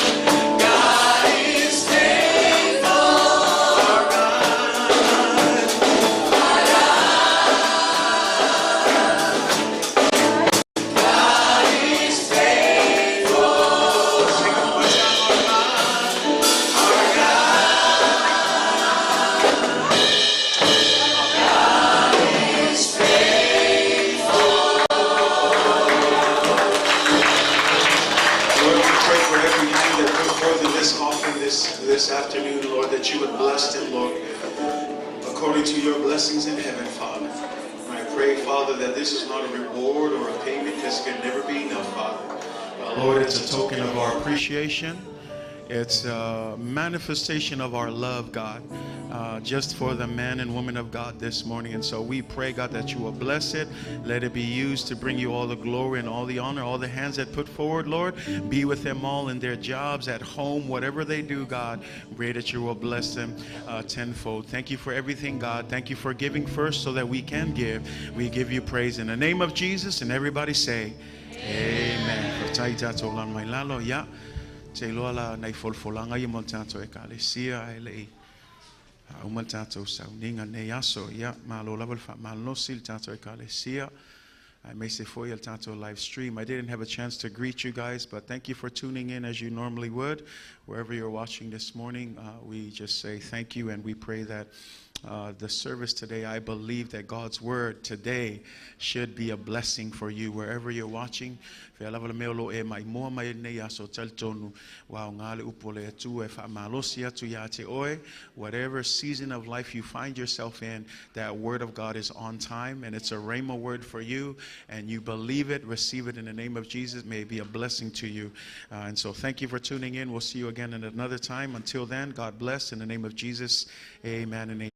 God is faithful. Our God. Father, that this is not a reward or a payment because it can never be enough, Father. Lord, it's a token of our appreciation. It's a manifestation of our love, God, just for the man and woman of God this morning. And so we pray, God, that you will bless it. Let it be used to bring you all the glory and all the honor, all the hands that put forward, Lord. Be with them all in their jobs, at home, whatever they do, God. Pray that you will bless them tenfold. Thank you for everything, God. Thank you for giving first so that we can give. We give you praise in the name of Jesus. And everybody say, Amen. Faafetai tatou lana mai lalo, ia. Te iloa la nai folafolaga ia mo le tatou ekalesia e le i uma le tatou sauniga nei aso. Ia, malo lava le faamalolosi le tatou ekalesia. Aemaise foi le tatou live stream. I didn't have a chance to greet you guys, but thank you for tuning in as you normally would. Wherever you're watching this morning, we just say thank you, and we pray that the service today, I believe that God's word today should be a blessing for you wherever you're watching. Fea lava le mea o lo e maimoa mai nei aso talitonu ua aoga le upu o le Atua e faamalosi atu ia te oe. Whatever season of life you find yourself in, that word of God is on time and it's a rhema word for you, and you believe it, receive it in the name of Jesus. May it be a blessing to you. And so thank you for tuning in. We'll see you again in another time. Until then, God bless in the name of Jesus. Amen and amen.